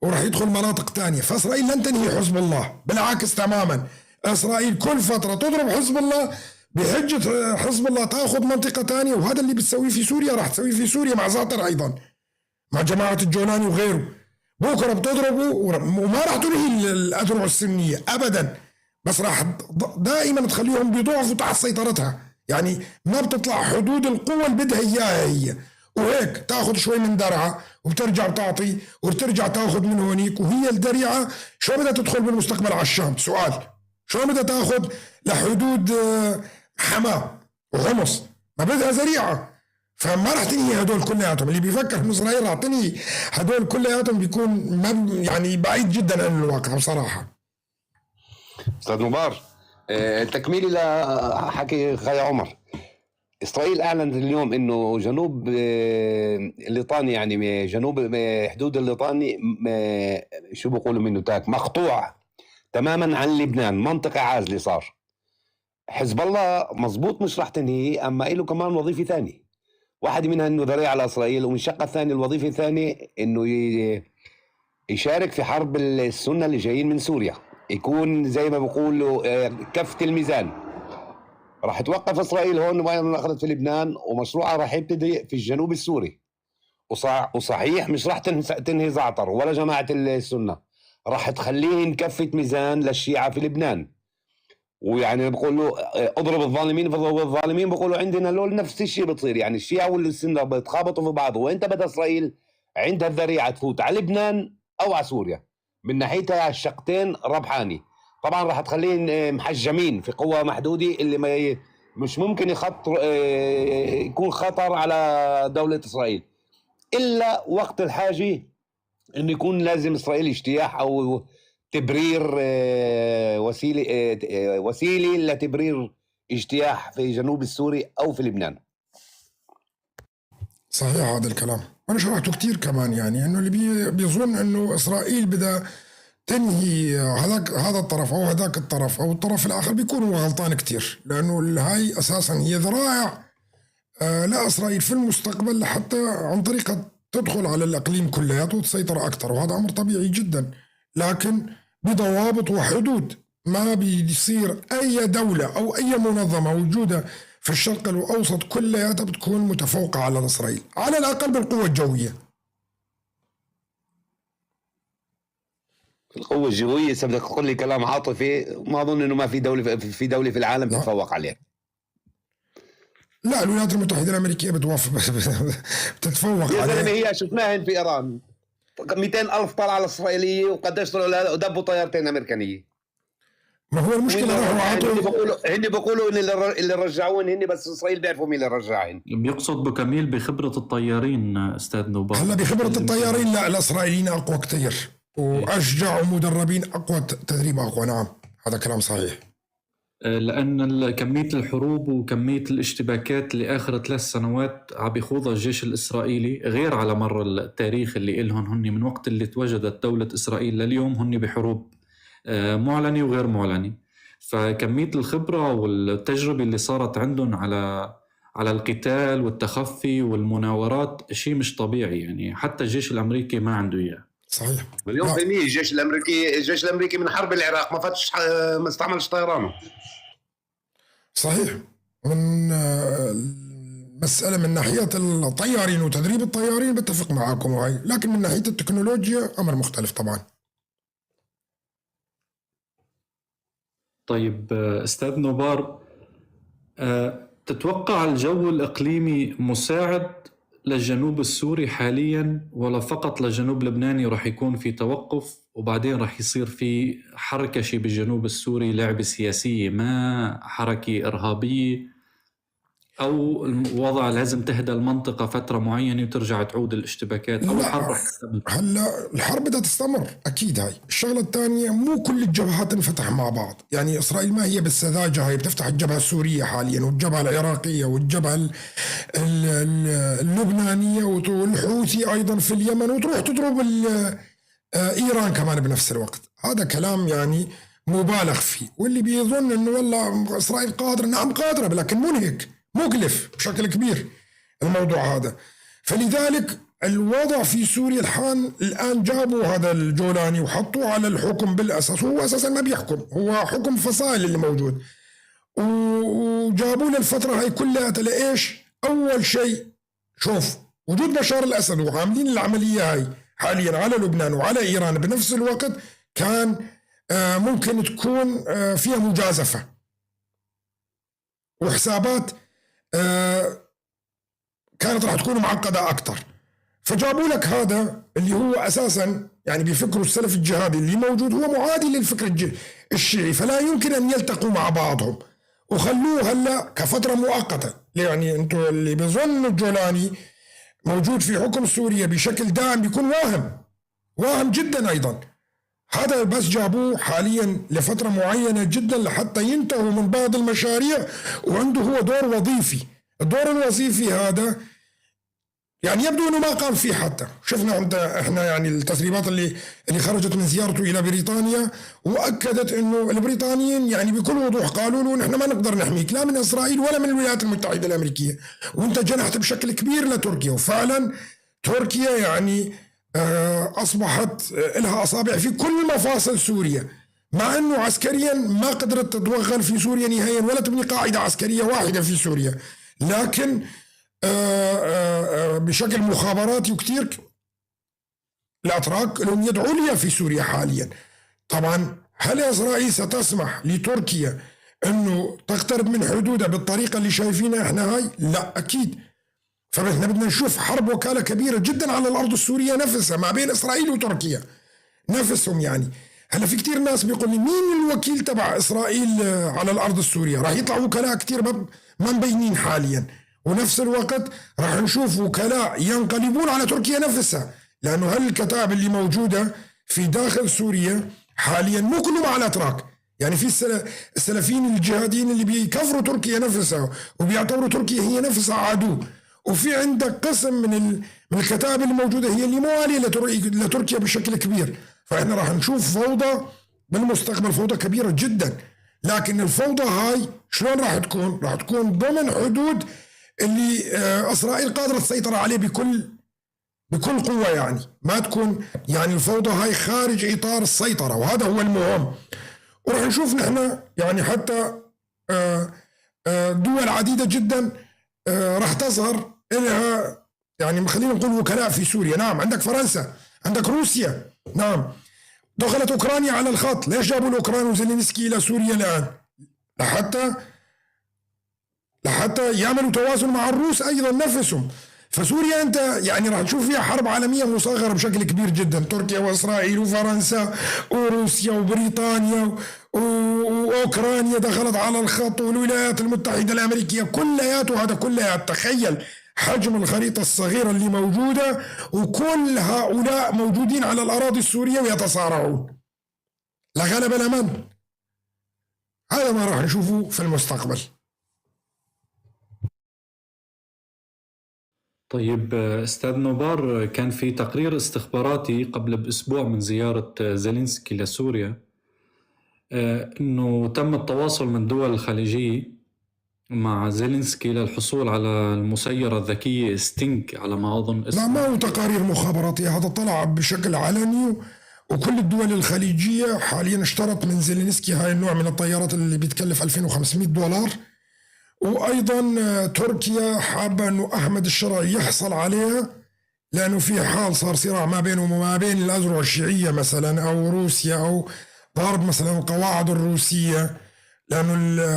وراح يدخل مناطق تانية. فإسرائيل لن تنهي حزب الله، بالعكس تماما، إسرائيل كل فترة تضرب حزب الله بحجة حزب الله تأخذ منطقة تانية. وهذا اللي بتسويه في سوريا راح تسويه في سوريا مع زعتر أيضا، مع جماعة الجولاني وغيره. بكرة بتضربه وما راح تنهي الأذرع السنية أبدا، بس راح دائما تخليهم بضعف تحت سيطرتها، يعني ما بتطلع حدود القوة اللي بدها إياها هي. وهيك تاخذ شوي من درعا وبترجع بتعطي وبترجع تاخذ من هونيك. وهي الدريعة شو بدها تدخل بالمستقبل على الشام؟ سؤال، شو بدها تاخذ لحدود حماة وحمص؟ ما بدها ذريعة. فما راح تنهي هدول كلياتهم. اللي بيفكر انه اسرائيل راح تنهي هدول كلياتهم بيكون ما يعني بعيد جدا عن الواقع بصراحة. استاذ نبار، تكميلي لحكي خي عمر، اسرائيل اعلنت اليوم انه جنوب الليطاني، يعني جنوب حدود الليطاني، شو بيقولوا منه تاك، مقطوع تماما عن لبنان، منطقة عازلة صار. حزب الله مزبوط مش راح تنهيه، اما له كمان وظيفة ثانية، واحد منها انه ذريعة على اسرائيل، ومن الشقة الثانية الوظيفة الثانية انه يشارك في حرب السنة اللي جايين من سوريا، يكون زي ما بيقولوا كفة الميزان. راح توقف اسرائيل هون وين اخذت في لبنان، ومشروعها راح يبتدي في الجنوب السوري. وصحيح مش راح تنهي زعتر ولا جماعة السنة، راح تخليهن كفه ميزان للشيعه في لبنان. ويعني بقولوا اضرب الظالمين فضرب الظالمين، بقولوا عندنا لول نفس الشيء بتصير، يعني الشيعة والسنة بيتخابطوا في بعض. وانت بدها اسرائيل عندها الذريعة تفوت على لبنان او على سوريا، من ناحيتها الشقتين ربحاني. طبعا راح تخليهم محجمين في قوة محدودة اللي ما مش ممكن يخطر يكون خطر على دولة إسرائيل، إلا وقت الحاجة إنه يكون لازم إسرائيل اجتياح أو تبرير وسيلة لتبرير اجتياح في جنوب السوري أو في لبنان. صحيح هذا الكلام، أنا شرحته كتير كمان، يعني إنه اللي بيظن إنه إسرائيل بدها تنهي هذا الطرف أو هذاك الطرف أو الطرف الآخر بيكون هو غلطان كتير، لأنه هاي أساسا هي ذرائع لا إسرائيل في المستقبل لحتى عن طريقة تدخل على الإقليم كلياته وتسيطر أكثر، وهذا أمر طبيعي جدا، لكن بضوابط وحدود. ما بيصير أي دولة أو أي منظمة موجودة في الشرق الأوسط كلياتها بتكون متفوقة على إسرائيل، على الأقل بالقوة الجوية. القوة الجوية إذا بدك تقول لي كلام عاطفي، ما أظن إنه ما في دولة في دولة في العالم تتفوق عليه. لا، الولايات المتحدة الأمريكية بتوافق بتتفوق عليه. يا زلمة هي شفناهن في إيران، 200,000 طلعة على الإسرائيلية وقديش طلعوا ودبوا طيارتين أمريكانية. ما هو المشكلة راحوا هن بيقولوا إن اللي رجعوهن هن، بس إسرائيل بيعرفوا مين اللي رجعهن. بيقصد بكميل بخبرة الطيارين أستاذ نوبار. هلا بخبرة الطيارين لا، الإسرائيليين أقوى كثير وأشجع ومدربين أقوى، تدريب أقوى. نعم هذا كلام صحيح. لأن كمية الحروب وكمية الاشتباكات اللي آخر 3 سنوات عم بيخوضها الجيش الإسرائيلي غير على مر التاريخ اللي إلهم، هن من وقت اللي توجدت دولة إسرائيل لليوم هن بحروب معلنة وغير معلنة، فكمية الخبرة والتجربة اللي صارت عندهم على القتال والتخفي والمناورات شيء مش طبيعي، يعني حتى الجيش الأمريكي ما عنده إياه. صحيح. مليون لا. في المية. الجيش الامريكي من حرب العراق ما فتش، ما استعملش طيرانه. صحيح. من المسألة من ناحية الطيارين وتدريب الطيارين بتفق معاكم وهي، لكن من ناحية التكنولوجيا أمر مختلف طبعا. طيب استاذ نوبار، تتوقع الجو الإقليمي مساعد للجنوب السوري حاليا ولا فقط للجنوب اللبناني؟ رح يكون في توقف وبعدين رح يصير في حركشة بالجنوب السوري، لعبة سياسية ما حركة إرهابية، أو الوضع لازم تهدى المنطقة فترة معينة وترجع تعود الاشتباكات أو لا. الحرب رح تستمر؟ هلا الحرب بدها تستمر اكيد. هاي الشغلة الثانيه، مو كل الجبهات تنفتح مع بعض. يعني اسرائيل ما هي بالسذاجه هاي، بتفتح الجبهة السورية حاليا والجبهه العراقية والجبهه اللبنانية والحوثي ايضا في اليمن وتروح تضرب ايران كمان بنفس الوقت. هذا كلام يعني مبالغ فيه، واللي بيظن انه والله اسرائيل قادره، نعم قادرة، لكن منهك مكلف بشكل كبير الموضوع هذا. فلذلك الوضع في سوريا الحان الآن جابوا هذا الجولاني وحطوه على الحكم بالأساس، هو أساسا ما بيحكم، هو حكم فصائل اللي موجود، وجابوه للفترة هاي كلها لإيش؟ أول شيء شوف وجود بشار الأسد وعاملين العملية هاي حاليا على لبنان وعلى إيران بنفس الوقت كان ممكن تكون فيها مجازفة وحسابات كانت راح تكون معقدة أكثر. فجابوا لك هذا اللي هو أساسا يعني بفكره السلف الجهادي اللي موجود هو معادي للفكر الشيعي، فلا يمكن أن يلتقوا مع بعضهم، وخلوه هلا كفترة مؤقتة. يعني انتم اللي بظن الجولاني موجود في حكم سوريا بشكل دائم بيكون واهم، واهم جدا أيضا. هذا بس جابوه حاليا لفترة معينة جدا لحتى ينتهوا من بعض المشاريع، وعنده هو دور وظيفي. الدور الوظيفي هذا يعني يبدو انه ما قام فيه، حتى شفنا عند احنا يعني التسريبات اللي خرجت من زيارته الى بريطانيا، واكدت انه البريطانيين يعني بكل وضوح قالوا له نحن ما نقدر نحميك لا من اسرائيل ولا من الولايات المتحدة الامريكية، وانت جنحت بشكل كبير لتركيا. وفعلا تركيا يعني اصبحت لها اصابع في كل مفاصل سوريا، مع انه عسكريا ما قدرت تتوغل في سوريا نهائيا ولا تبني قاعدة عسكرية واحدة في سوريا، لكن بشكل مخابراتي وكثير الاتراك لهم يد عليا في سوريا حاليا. طبعا هل اسرائيل ستسمح لتركيا انه تقترب من حدودها بالطريقة اللي شايفينها احنا هاي؟ لا اكيد. فاحنا بدنا نشوف حرب وكالة كبيرة جدا على الارض السورية نفسها ما بين اسرائيل وتركيا نفسهم. يعني هلا في كثير ناس بيقول لي مين الوكيل تبع اسرائيل على الارض السورية؟ راح يطلع وكلاء كثير ما مبينين حاليا، ونفس الوقت راح نشوف وكلاء ينقلبون على تركيا نفسها، لانه هالكتائب اللي موجودة في داخل سوريا حاليا مو كلهم على الاتراك. يعني في السلفيين الجهاديين اللي بيكفروا تركيا نفسها وبيعتبروا تركيا هي نفسها عدو، وفي عندك قسم من الكتائب اللي موجودة هي اللي مواليه لتركيا بشكل كبير. فاحنا راح نشوف فوضى بالمستقبل، فوضى كبيرة جدا. لكن الفوضى هاي شلون راح تكون؟ راح تكون ضمن حدود اللي اسرائيل قادرة تسيطر عليه بكل قوه، يعني ما تكون يعني الفوضى هاي خارج اطار السيطرة، وهذا هو المهم. وراح نشوف نحن يعني حتى دول عديدة جدا راح تظهر لها يعني خلينا نقول وكلاء في سوريا. نعم عندك فرنسا، عندك روسيا، نعم دخلت اوكرانيا على الخط. ليش جابوا الاوكران وزيلينسكي الى سوريا الان؟ لحتى يعملوا توازن مع الروس ايضا نفسهم. فسوريا انت يعني راح تشوف فيها حرب عالمية مصغرة بشكل كبير جدا، تركيا واسرائيل وفرنسا وروسيا وبريطانيا واوكرانيا دخلت على الخط، والولايات المتحدة الامريكية، كلياته هذا كليات. تخيل حجم الخريطة الصغيرة اللي موجودة، وكل هؤلاء موجودين على الاراضي السورية ويتصارعون. لا غلب لمن؟ هذا ما راح نشوفه في المستقبل. طيب أستاذ نوبار، كان في تقرير استخباراتي قبل بأسبوع من زيارة زيلينسكي لسوريا أنه تم التواصل من دول الخليجية مع زيلينسكي للحصول على المسيرة الذكية ستينج على ما أظن اسمها. لا، ما هو تقارير مخابراتية، هذا طلع بشكل علني، وكل الدول الخليجية حاليا اشترت من زيلينسكي هاي النوع من الطيارات اللي بيتكلف $2500. وأيضا تركيا حابة أنه أحمد الشرع يحصل عليها، لأنه في حال صار صراع ما بينهم وما بين الأذرع الشيعية مثلا أو روسيا، أو ضرب مثلا القواعد الروسية، لأنه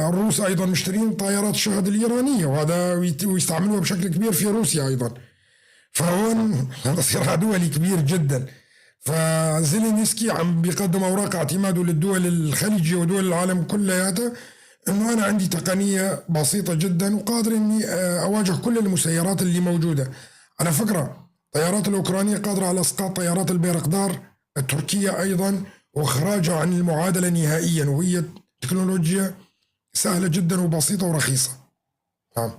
الروس أيضا مشترين طائرات شاهد الإيرانية، وهذا ويستعملوها بشكل كبير في روسيا أيضا. فهون هذا صراع دولي كبير جدا. فزيلينسكي عم بيقدم أوراق اعتماده للدول الخليجية ودول العالم كلياتها إنه أنا عندي تقنية بسيطة جدا وقادر إني أواجه كل المسيرات اللي موجودة. على فكرة الطيارات الأوكرانية قادرة على إسقاط طيارات البيرقدار التركية أيضا وإخراجها عن المعادلة نهائيا، وهي تكنولوجيا سهلة جدا وبسيطة ورخيصة. نعم.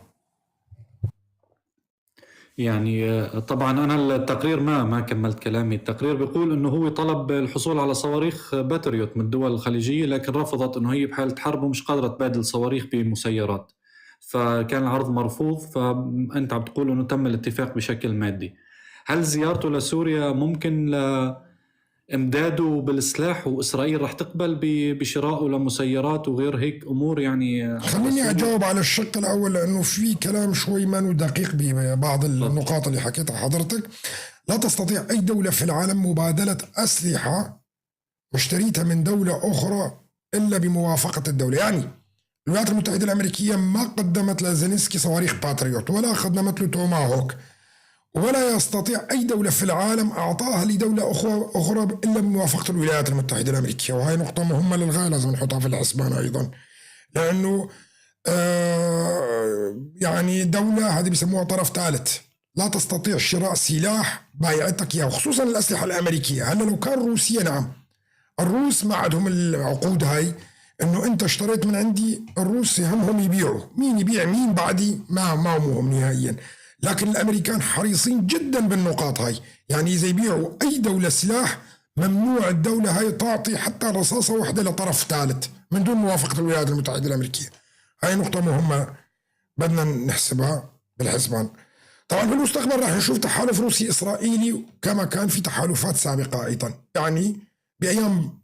يعني طبعا أنا التقرير ما كملت كلامي. التقرير بيقول أنه هو طلب الحصول على صواريخ باتريوت من الدول الخليجية، لكن رفضت أنه هي بحالة حرب ومش قادرة تبادل صواريخ بمسيرات، فكان العرض مرفوض. فأنت عم تقول أنه تم الاتفاق بشكل مادي. هل زيارته لسوريا ممكن لإمداده بالسلاح، وإسرائيل رح تقبل بشرائه لمسيرات وغير هيك أمور؟ يعني خليني أجاوب على الشق الأول، لأنه في كلام شوي ما دقيق ببعض النقاط اللي حكيتها حضرتك. لا تستطيع أي دولة في العالم مبادلة أسلحة مشتريتها من دولة أخرى إلا بموافقة الدولة. يعني الولايات المتحدة الأمريكية ما قدمت لزيلينسكي صواريخ باتريوت، ولا قدمت له توماهوك، ولا يستطيع أي دولة في العالم أعطاها لدولة أخرى إلا بموافقة الولايات المتحدة الأمريكية. وهي نقطة مهمة للغاية لازم نحطها في الحسبان أيضا، لأنه يعني دولة هذه بيسموها طرف ثالث، لا تستطيع شراء سلاح بايعتك إياه، وخصوصا الأسلحة الأمريكية. هلا لو كان روسيا، نعم الروس ما عندهم العقود هاي، إنه أنت اشتريت من عندي، الروس همهم يبيعوا، مين يبيع مين بعدي ما مهم نهائيا. لكن الأمريكان حريصين جدا بالنقاط هاي، يعني إذا يبيعوا أي دولة سلاح ممنوع الدولة هاي تعطي حتى رصاصة واحدة لطرف ثالث من دون موافقة الولايات المتحدة الأمريكية. هاي نقطة مهمة بدنا نحسبها بالحسبان. طبعا في المستقبل راح نشوف تحالف روسي إسرائيلي كما كان في تحالفات سابقة أيضا. يعني بأيام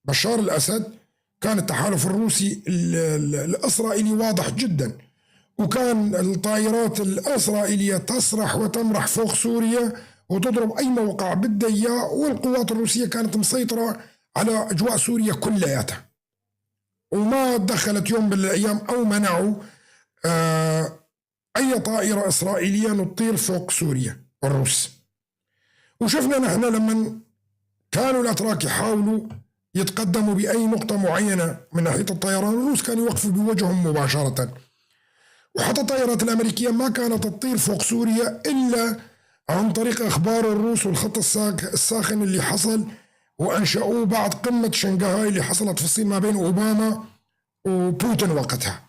بشار الأسد كان التحالف الروسي الإسرائيلي واضح جدا، وكان الطائرات الإسرائيلية تسرح وتمرح فوق سوريا وتضرب أي موقع بدها إياه، والقوات الروسية كانت مسيطرة على أجواء سوريا كلياتها، وما دخلت يوم من الأيام أو منعوا أي طائرة إسرائيلية تطير فوق سوريا الروس. وشفنا نحن لما كانوا الأتراك يحاولوا يتقدموا بأي نقطة معينة من ناحية الطيران، الروس كانوا يوقفوا بوجههم مباشرة. وحتى الطائرات الأمريكية ما كانت تطير فوق سوريا إلا عن طريق أخبار الروس والخط الساخن اللي حصل وأنشأوه بعد قمة شنغهاي اللي حصلت في الصين ما بين أوباما وبوتين وقتها.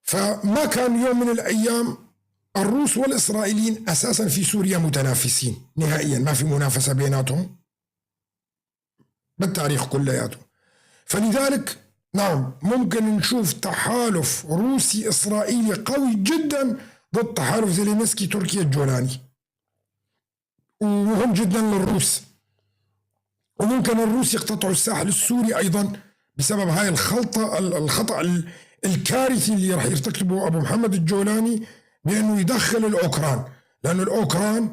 فما كان يوم من الأيام الروس والإسرائيليين أساسا في سوريا متنافسين نهائيا، ما في منافسة بيناتهم بالتاريخ كلياته. فلذلك نعم ممكن نشوف تحالف روسي إسرائيلي قوي جدا ضد تحالف زيلينسكي تركيا الجولاني، ومهم جدا للروس. وممكن الروس يقتطعوا الساحل السوري أيضا بسبب هاي الخلطة، الخطأ الكارثي اللي راح يرتكبه أبو محمد الجولاني بأنه يدخل الأوكران، لأنه الأوكران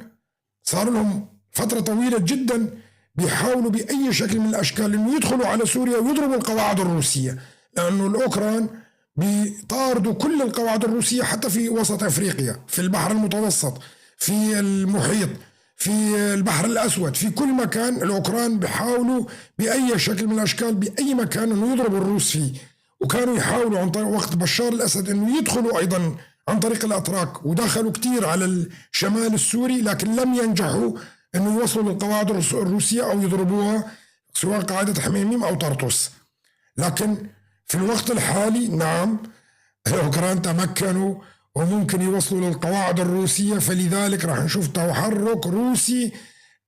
صار لهم فترة طويلة جدا بيحاولوا بأي شكل من الأشكال أنه يدخلوا على سوريا ويضربوا القواعد الروسية، لأنه الأوكران بيطاردوا كل القواعد الروسية حتى في وسط أفريقيا، في البحر المتوسط، في المحيط، في البحر الأسود، في كل مكان الأوكران بيحاولوا بأي شكل من الأشكال بأي مكان أنه يضربوا الروس فيه. وكانوا يحاولوا عن طريق وقت بشار الأسد أنه يدخلوا أيضا عن طريق الأتراك، ودخلوا كتير على الشمال السوري، لكن لم ينجحوا أنه يوصلوا للقواعد الروسية أو يضربوها، سواء قاعدة حميميم أو طرطوس. لكن في الوقت الحالي نعم الأوكران تمكنوا وممكن يوصلوا للقواعد الروسية، فلذلك راح نشوف تحرك روسي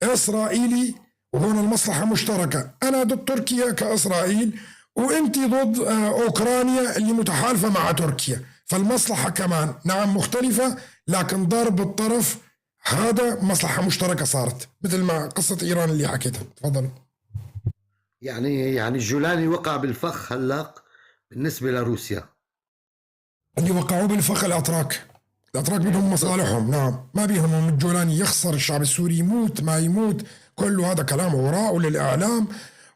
إسرائيلي، وهون المصلحة مشتركة. أنا ضد تركيا كإسرائيل، وأنت ضد أوكرانيا اللي متحالفة مع تركيا، فالمصلحة كمان نعم مختلفة، لكن ضرب الطرف هذا مصلحة مشتركة صارت، مثل ما قصة إيران اللي حكيتها. تفضل. يعني الجولاني وقع بالفخ هلق بالنسبة لروسيا. اللي وقعوا بالفخ الأتراك، الأتراك بدهم مصالحهم، نعم ما بيهمهم الجولاني يخسر، الشعب السوري يموت ما يموت، كله هذا كلام هراء للإعلام،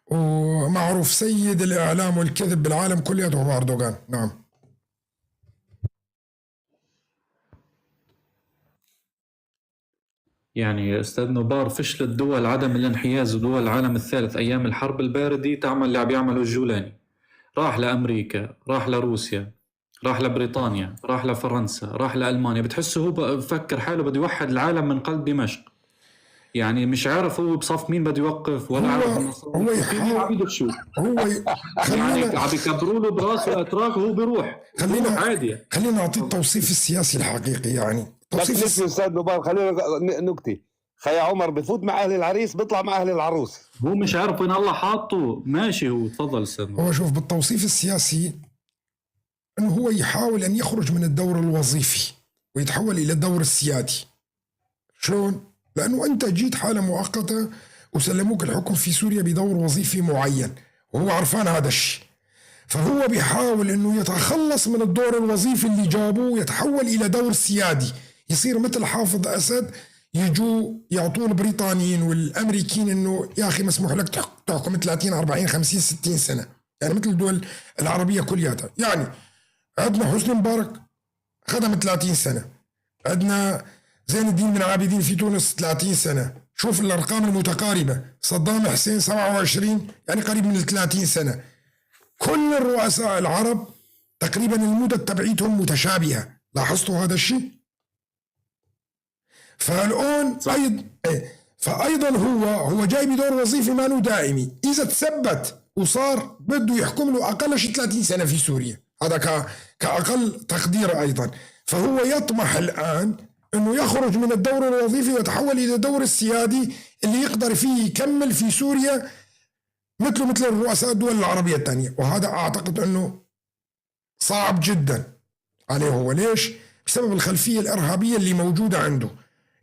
ومعروف سيد الإعلام والكذب بالعالم كله هو أردوغان. نعم. يعني أستاذ نوبار، فشلت دول عدم الانحياز ودول العالم الثالث أيام الحرب الباردة تعمل اللي عم يعمله الجولاني. راح لأمريكا، راح لروسيا، راح لبريطانيا، راح لفرنسا، راح لألمانيا. بتحسه هو بفكر حاله بده يوحد العالم من قلب دمشق، يعني مش عارف هو بصف مين بده يوقف ولا عارف هو يحاول عم يدفشوه. هو يعني عم يكبروا له براسه الاتراك وهو بيروح. خلينا عادي. خلينا نعطيه التوصيف السياسي الحقيقي. يعني توصيف استاذ نبار، خلينا نكتة. خيا عمر بفوت مع اهل العريس بيطلع مع اهل العروس، هو مش عارف وين الله حاطه. ماشي هو تفضل استاذ. هو شوف بالتوصيف السياسي انه هو يحاول ان يخرج من الدور الوظيفي ويتحول الى الدور السيادي. شلون؟ لانه انت جيت حاله مؤقتة وسلموك الحكم في سوريا بدور وظيفي معين، وهو عرفان هذا الشيء، فهو بيحاول انه يتخلص من الدور الوظيفي اللي جابوه ويتحول الى دور سيادي، يصير مثل حافظ اسد، يجوا يعطوه البريطانيين والامريكيين انه يا اخي مسموح لك تحكم 30 40 50 60 سنة، يعني مثل الدول العربية كلياتها. يعني عندنا حسني مبارك خدم 30 سنة، عندنا زين الدين بن عابدين في تونس 30 سنة، شوف الارقام المتقاربه، صدام حسين 27، يعني قريب من 30 سنة. كل الرؤساء العرب تقريبا المدة تبعيتهم متشابهة، لاحظتوا هذا الشيء؟ فالآن فأيضا هو جاي بدور وظيفي ما له دائمي، إذا تثبت وصار بده يحكم له أقل شيء 30 سنة في سوريا، هذا كأقل تقدير أيضا. فهو يطمح الآن أنه يخرج من الدور الوظيفي ويتحول إلى الدور السيادي اللي يقدر فيه يكمل في سوريا مثل الرؤساء الدول العربية الثانية، وهذا أعتقد أنه صعب جدا عليه هو. ليش؟ بسبب الخلفية الإرهابية اللي موجودة عنده،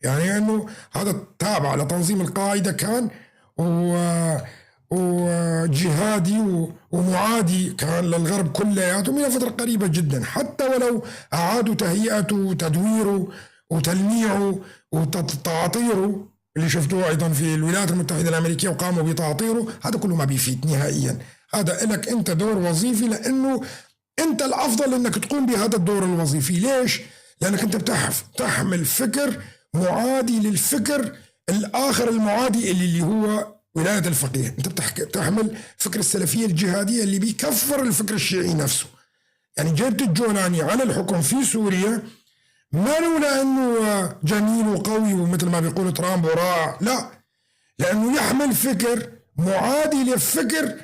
يعني أنه هذا تابع لتنظيم القاعدة كان وجهادي ومعادي كان للغرب كلياته من فترة قريبة جدا، حتى ولو أعادوا تهيئته وتدويره وتلميعه وتعطيره اللي شفتوه أيضا في الولايات المتحدة الأمريكية وقاموا بتعطيره، هذا كله ما بيفيد نهائيا. هذا لك أنت دور وظيفي، لأنه أنت الأفضل أنك تقوم بهذا الدور الوظيفي. ليش؟ لأنك أنت تحمل فكر معادي للفكر الآخر المعادي اللي هو ولاية الفقيه. أنت بتحمل فكر السلفية الجهادية اللي بيكفر الفكر الشيعي نفسه. يعني جبت الجولاني على الحكم في سوريا ما لولا أنه جميل وقوي ومثل ما بيقول ترامب ورائع، لا، لأنه يحمل فكر معادي لفكر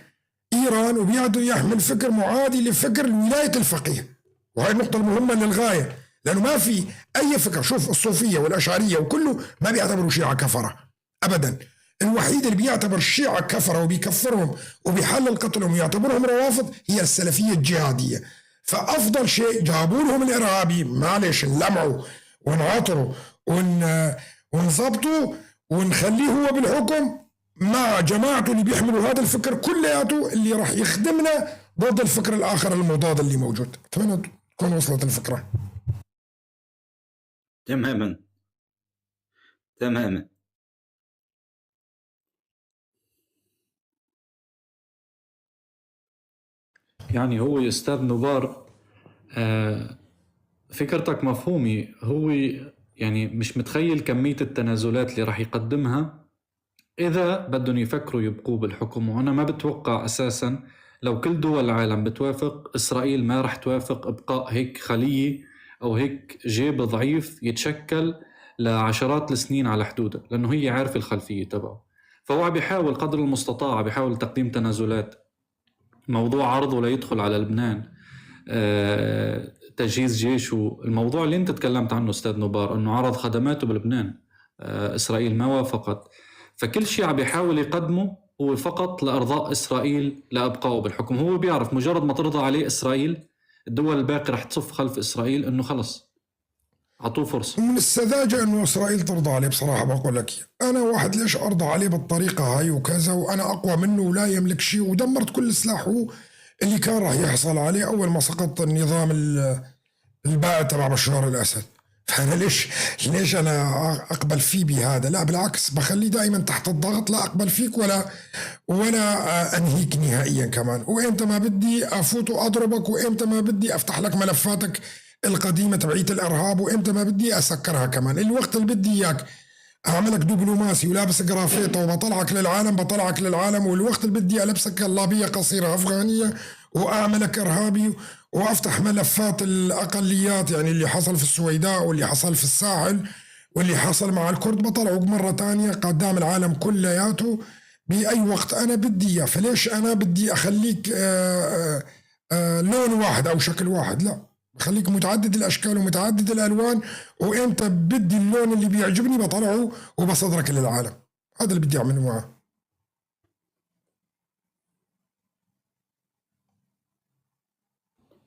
إيران، وبيعد يحمل فكر معادي لفكر ولاية الفقيه. وهي النقطة المهمة للغاية، لأنه ما في أي فكر. شوف الصوفية والأشعرية وكله ما بيعتبروا شيعة كفرة أبدا. الوحيد اللي بيعتبر الشيعة كفرة وبيكفرهم وبيحلل قتلهم ويعتبرهم روافض هي السلفية الجهادية. فأفضل شيء جابوا لهم الإرهابي، معلش نلمعوا ونعطروا ونظبطوا ونخليه هو بالحكم مع جماعته اللي بيحملوا هذا الفكر كلياته اللي راح يخدمنا ضد الفكر الآخر المضاد اللي موجود. أتمنى تكون وصلت الفكرة. تماما تماما. يعني هو أستاذ نوبار، فكرتك مفهومة. هو يعني مش متخيل كمية التنازلات اللي راح يقدمها إذا بدهم يفكروا يبقوا بالحكم. وأنا ما بتوقع أساسا لو كل دول العالم بتوافق، إسرائيل ما راح توافق إبقاء هيك خلية أو هيك جيب ضعيف يتشكل لعشرات السنين على حدوده، لأنه هي عارفة الخلفية تبعه. فهو بيحاول قدر المستطاع، بيحاول تقديم تنازلات. موضوع عرضه ليدخل على لبنان، تجهيز جيشه، الموضوع اللي انت تكلمت عنه استاذ نوبار انه عرض خدماته بلبنان، اسرائيل ما وافقت. فكل شيء عم بيحاول يقدمه هو فقط لارضاء اسرائيل لابقائه بالحكم. هو بيعرف مجرد ما ترضى عليه اسرائيل الدول الباقية رح تصف خلف اسرائيل، انه خلص اعطوه فرصة. من السذاجة انه اسرائيل ترضى عليه بصراحة، بقول لك انا واحد ليش ارضى عليه بالطريقة هاي وكذا، وانا اقوى منه ولا يملك شيء، ودمرت كل سلاحه اللي كان راح يحصل عليه اول ما سقط النظام البائد تبع بشار الاسد. فانا ليش انا اقبل فيه بهذا؟ لا بالعكس، بخليه دائما تحت الضغط، لا اقبل فيك ولا انهيك نهائيا كمان، وامتى ما بدي افوت واضربك، وامتى ما بدي افتح لك ملفاتك القديمة تبعية الارهاب، وامتى ما بدي اسكرها كمان. الوقت اللي بدي اياك اعملك دبلوماسي ولابس جرافيطه وبطلعك للعالم بطلعك للعالم، والوقت اللي بدي البسك جلابية قصيرة افغانيه واعملك ارهابي وافتح ملفات الاقليات، يعني اللي حصل في السويداء واللي حصل في الساحل واللي حصل مع الكرد بطلعوا مرة تانية قدام العالم كلياته باي وقت انا بدي اياه. فليش انا بدي اخليك لون واحد او شكل واحد؟ لا، خليك متعدد الاشكال ومتعدد الالوان، وامتى بدي اللون اللي بيعجبني بطلعه وبصدرك للعالم. هذا اللي بدي اعمله معه.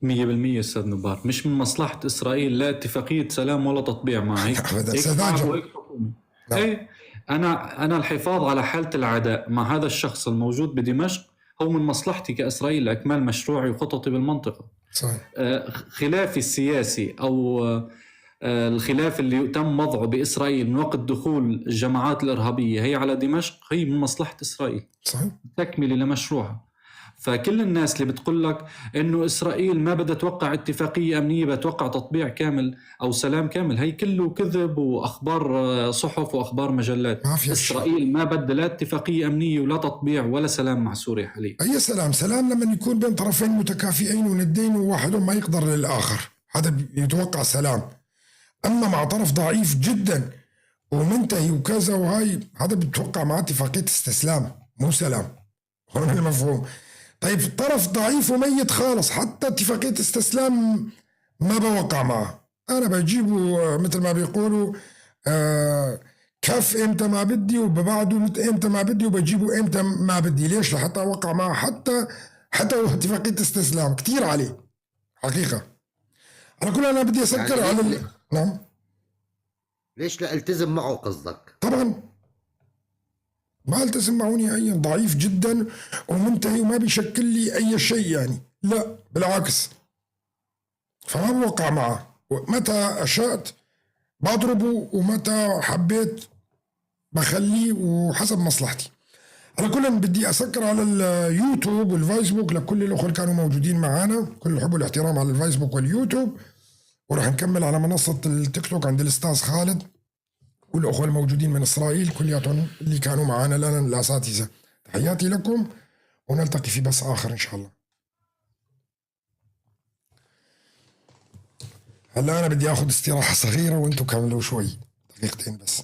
100% استاذ نبار، مش من مصلحة اسرائيل لا اتفاقية سلام ولا تطبيع مع هيك أبداً، هيك سذاجة. شعب وهيك حكومة. نعم. ايه، انا الحفاظ على حالة العداء مع هذا الشخص الموجود بدمشق هو من مصلحتي كإسرائيل لإكمال مشروعي وخططي بالمنطقة. صحيح. خلافي السياسي أو الخلاف اللي تم وضعه بإسرائيل من وقت دخول الجماعات الإرهابية هي على دمشق هي من مصلحة إسرائيل. صحيح. تكملة لمشروعها. فكل الناس اللي بتقول لك إنه إسرائيل ما بدها توقع اتفاقية أمنية بدها توقع تطبيع كامل أو سلام كامل، هي كله كذب وأخبار صحف وأخبار مجلات. ما في شيء. إسرائيل ما بدها لا اتفاقية أمنية ولا تطبيع ولا سلام مع سوريا حاليا. أي سلام؟ سلام لما يكون بين طرفين متكافئين وندين وواحدهم ما يقدر للآخر، هذا يتوقع سلام. أما مع طرف ضعيف جدا ومنتهي وكذا وهاي، هذا بتوقع مع اتفاقية استسلام مو سلام. هون المفهوم. طيب طرف ضعيف وميت خالص، حتى اتفاقية استسلام ما بوقع معه، أنا بجيبه مثل ما بيقولوا كف امتى ما بدي، وببعده امتى ما بدي، وبجيبه امتى ما بدي. ليش؟ لحتى اوقع معه حتى اتفاقية استسلام كثير عليه حقيقة. على كل انا بدي اسكر يعني على ليه؟ نعم. ليش لا التزم معه قصدك؟ طبعا ما التزم معه نهائيا، ضعيف جدا ومنتهي وما بيشكل لي اي شيء يعني، لا بالعكس. فما بوقع معه، متى اشأت بضربه ومتى حبيت بخليه وحسب مصلحتي. على كل بدي اسكر على اليوتيوب والفيسبوك لكل الاخوة اللي كانوا موجودين معنا، كل الحب والاحترام على الفيسبوك واليوتيوب، وراح نكمل على منصة التيك توك عند الاستاذ خالد والاخوة الموجودين من اسرائيل كلياتهم اللي كانوا معنا لنا الاساتذة. تحياتي لكم ونلتقي في بث اخر ان شاء الله. هلا انا بدي اخذ استراحة صغيرة وانتم كملوا شوي، دقيقتين بس.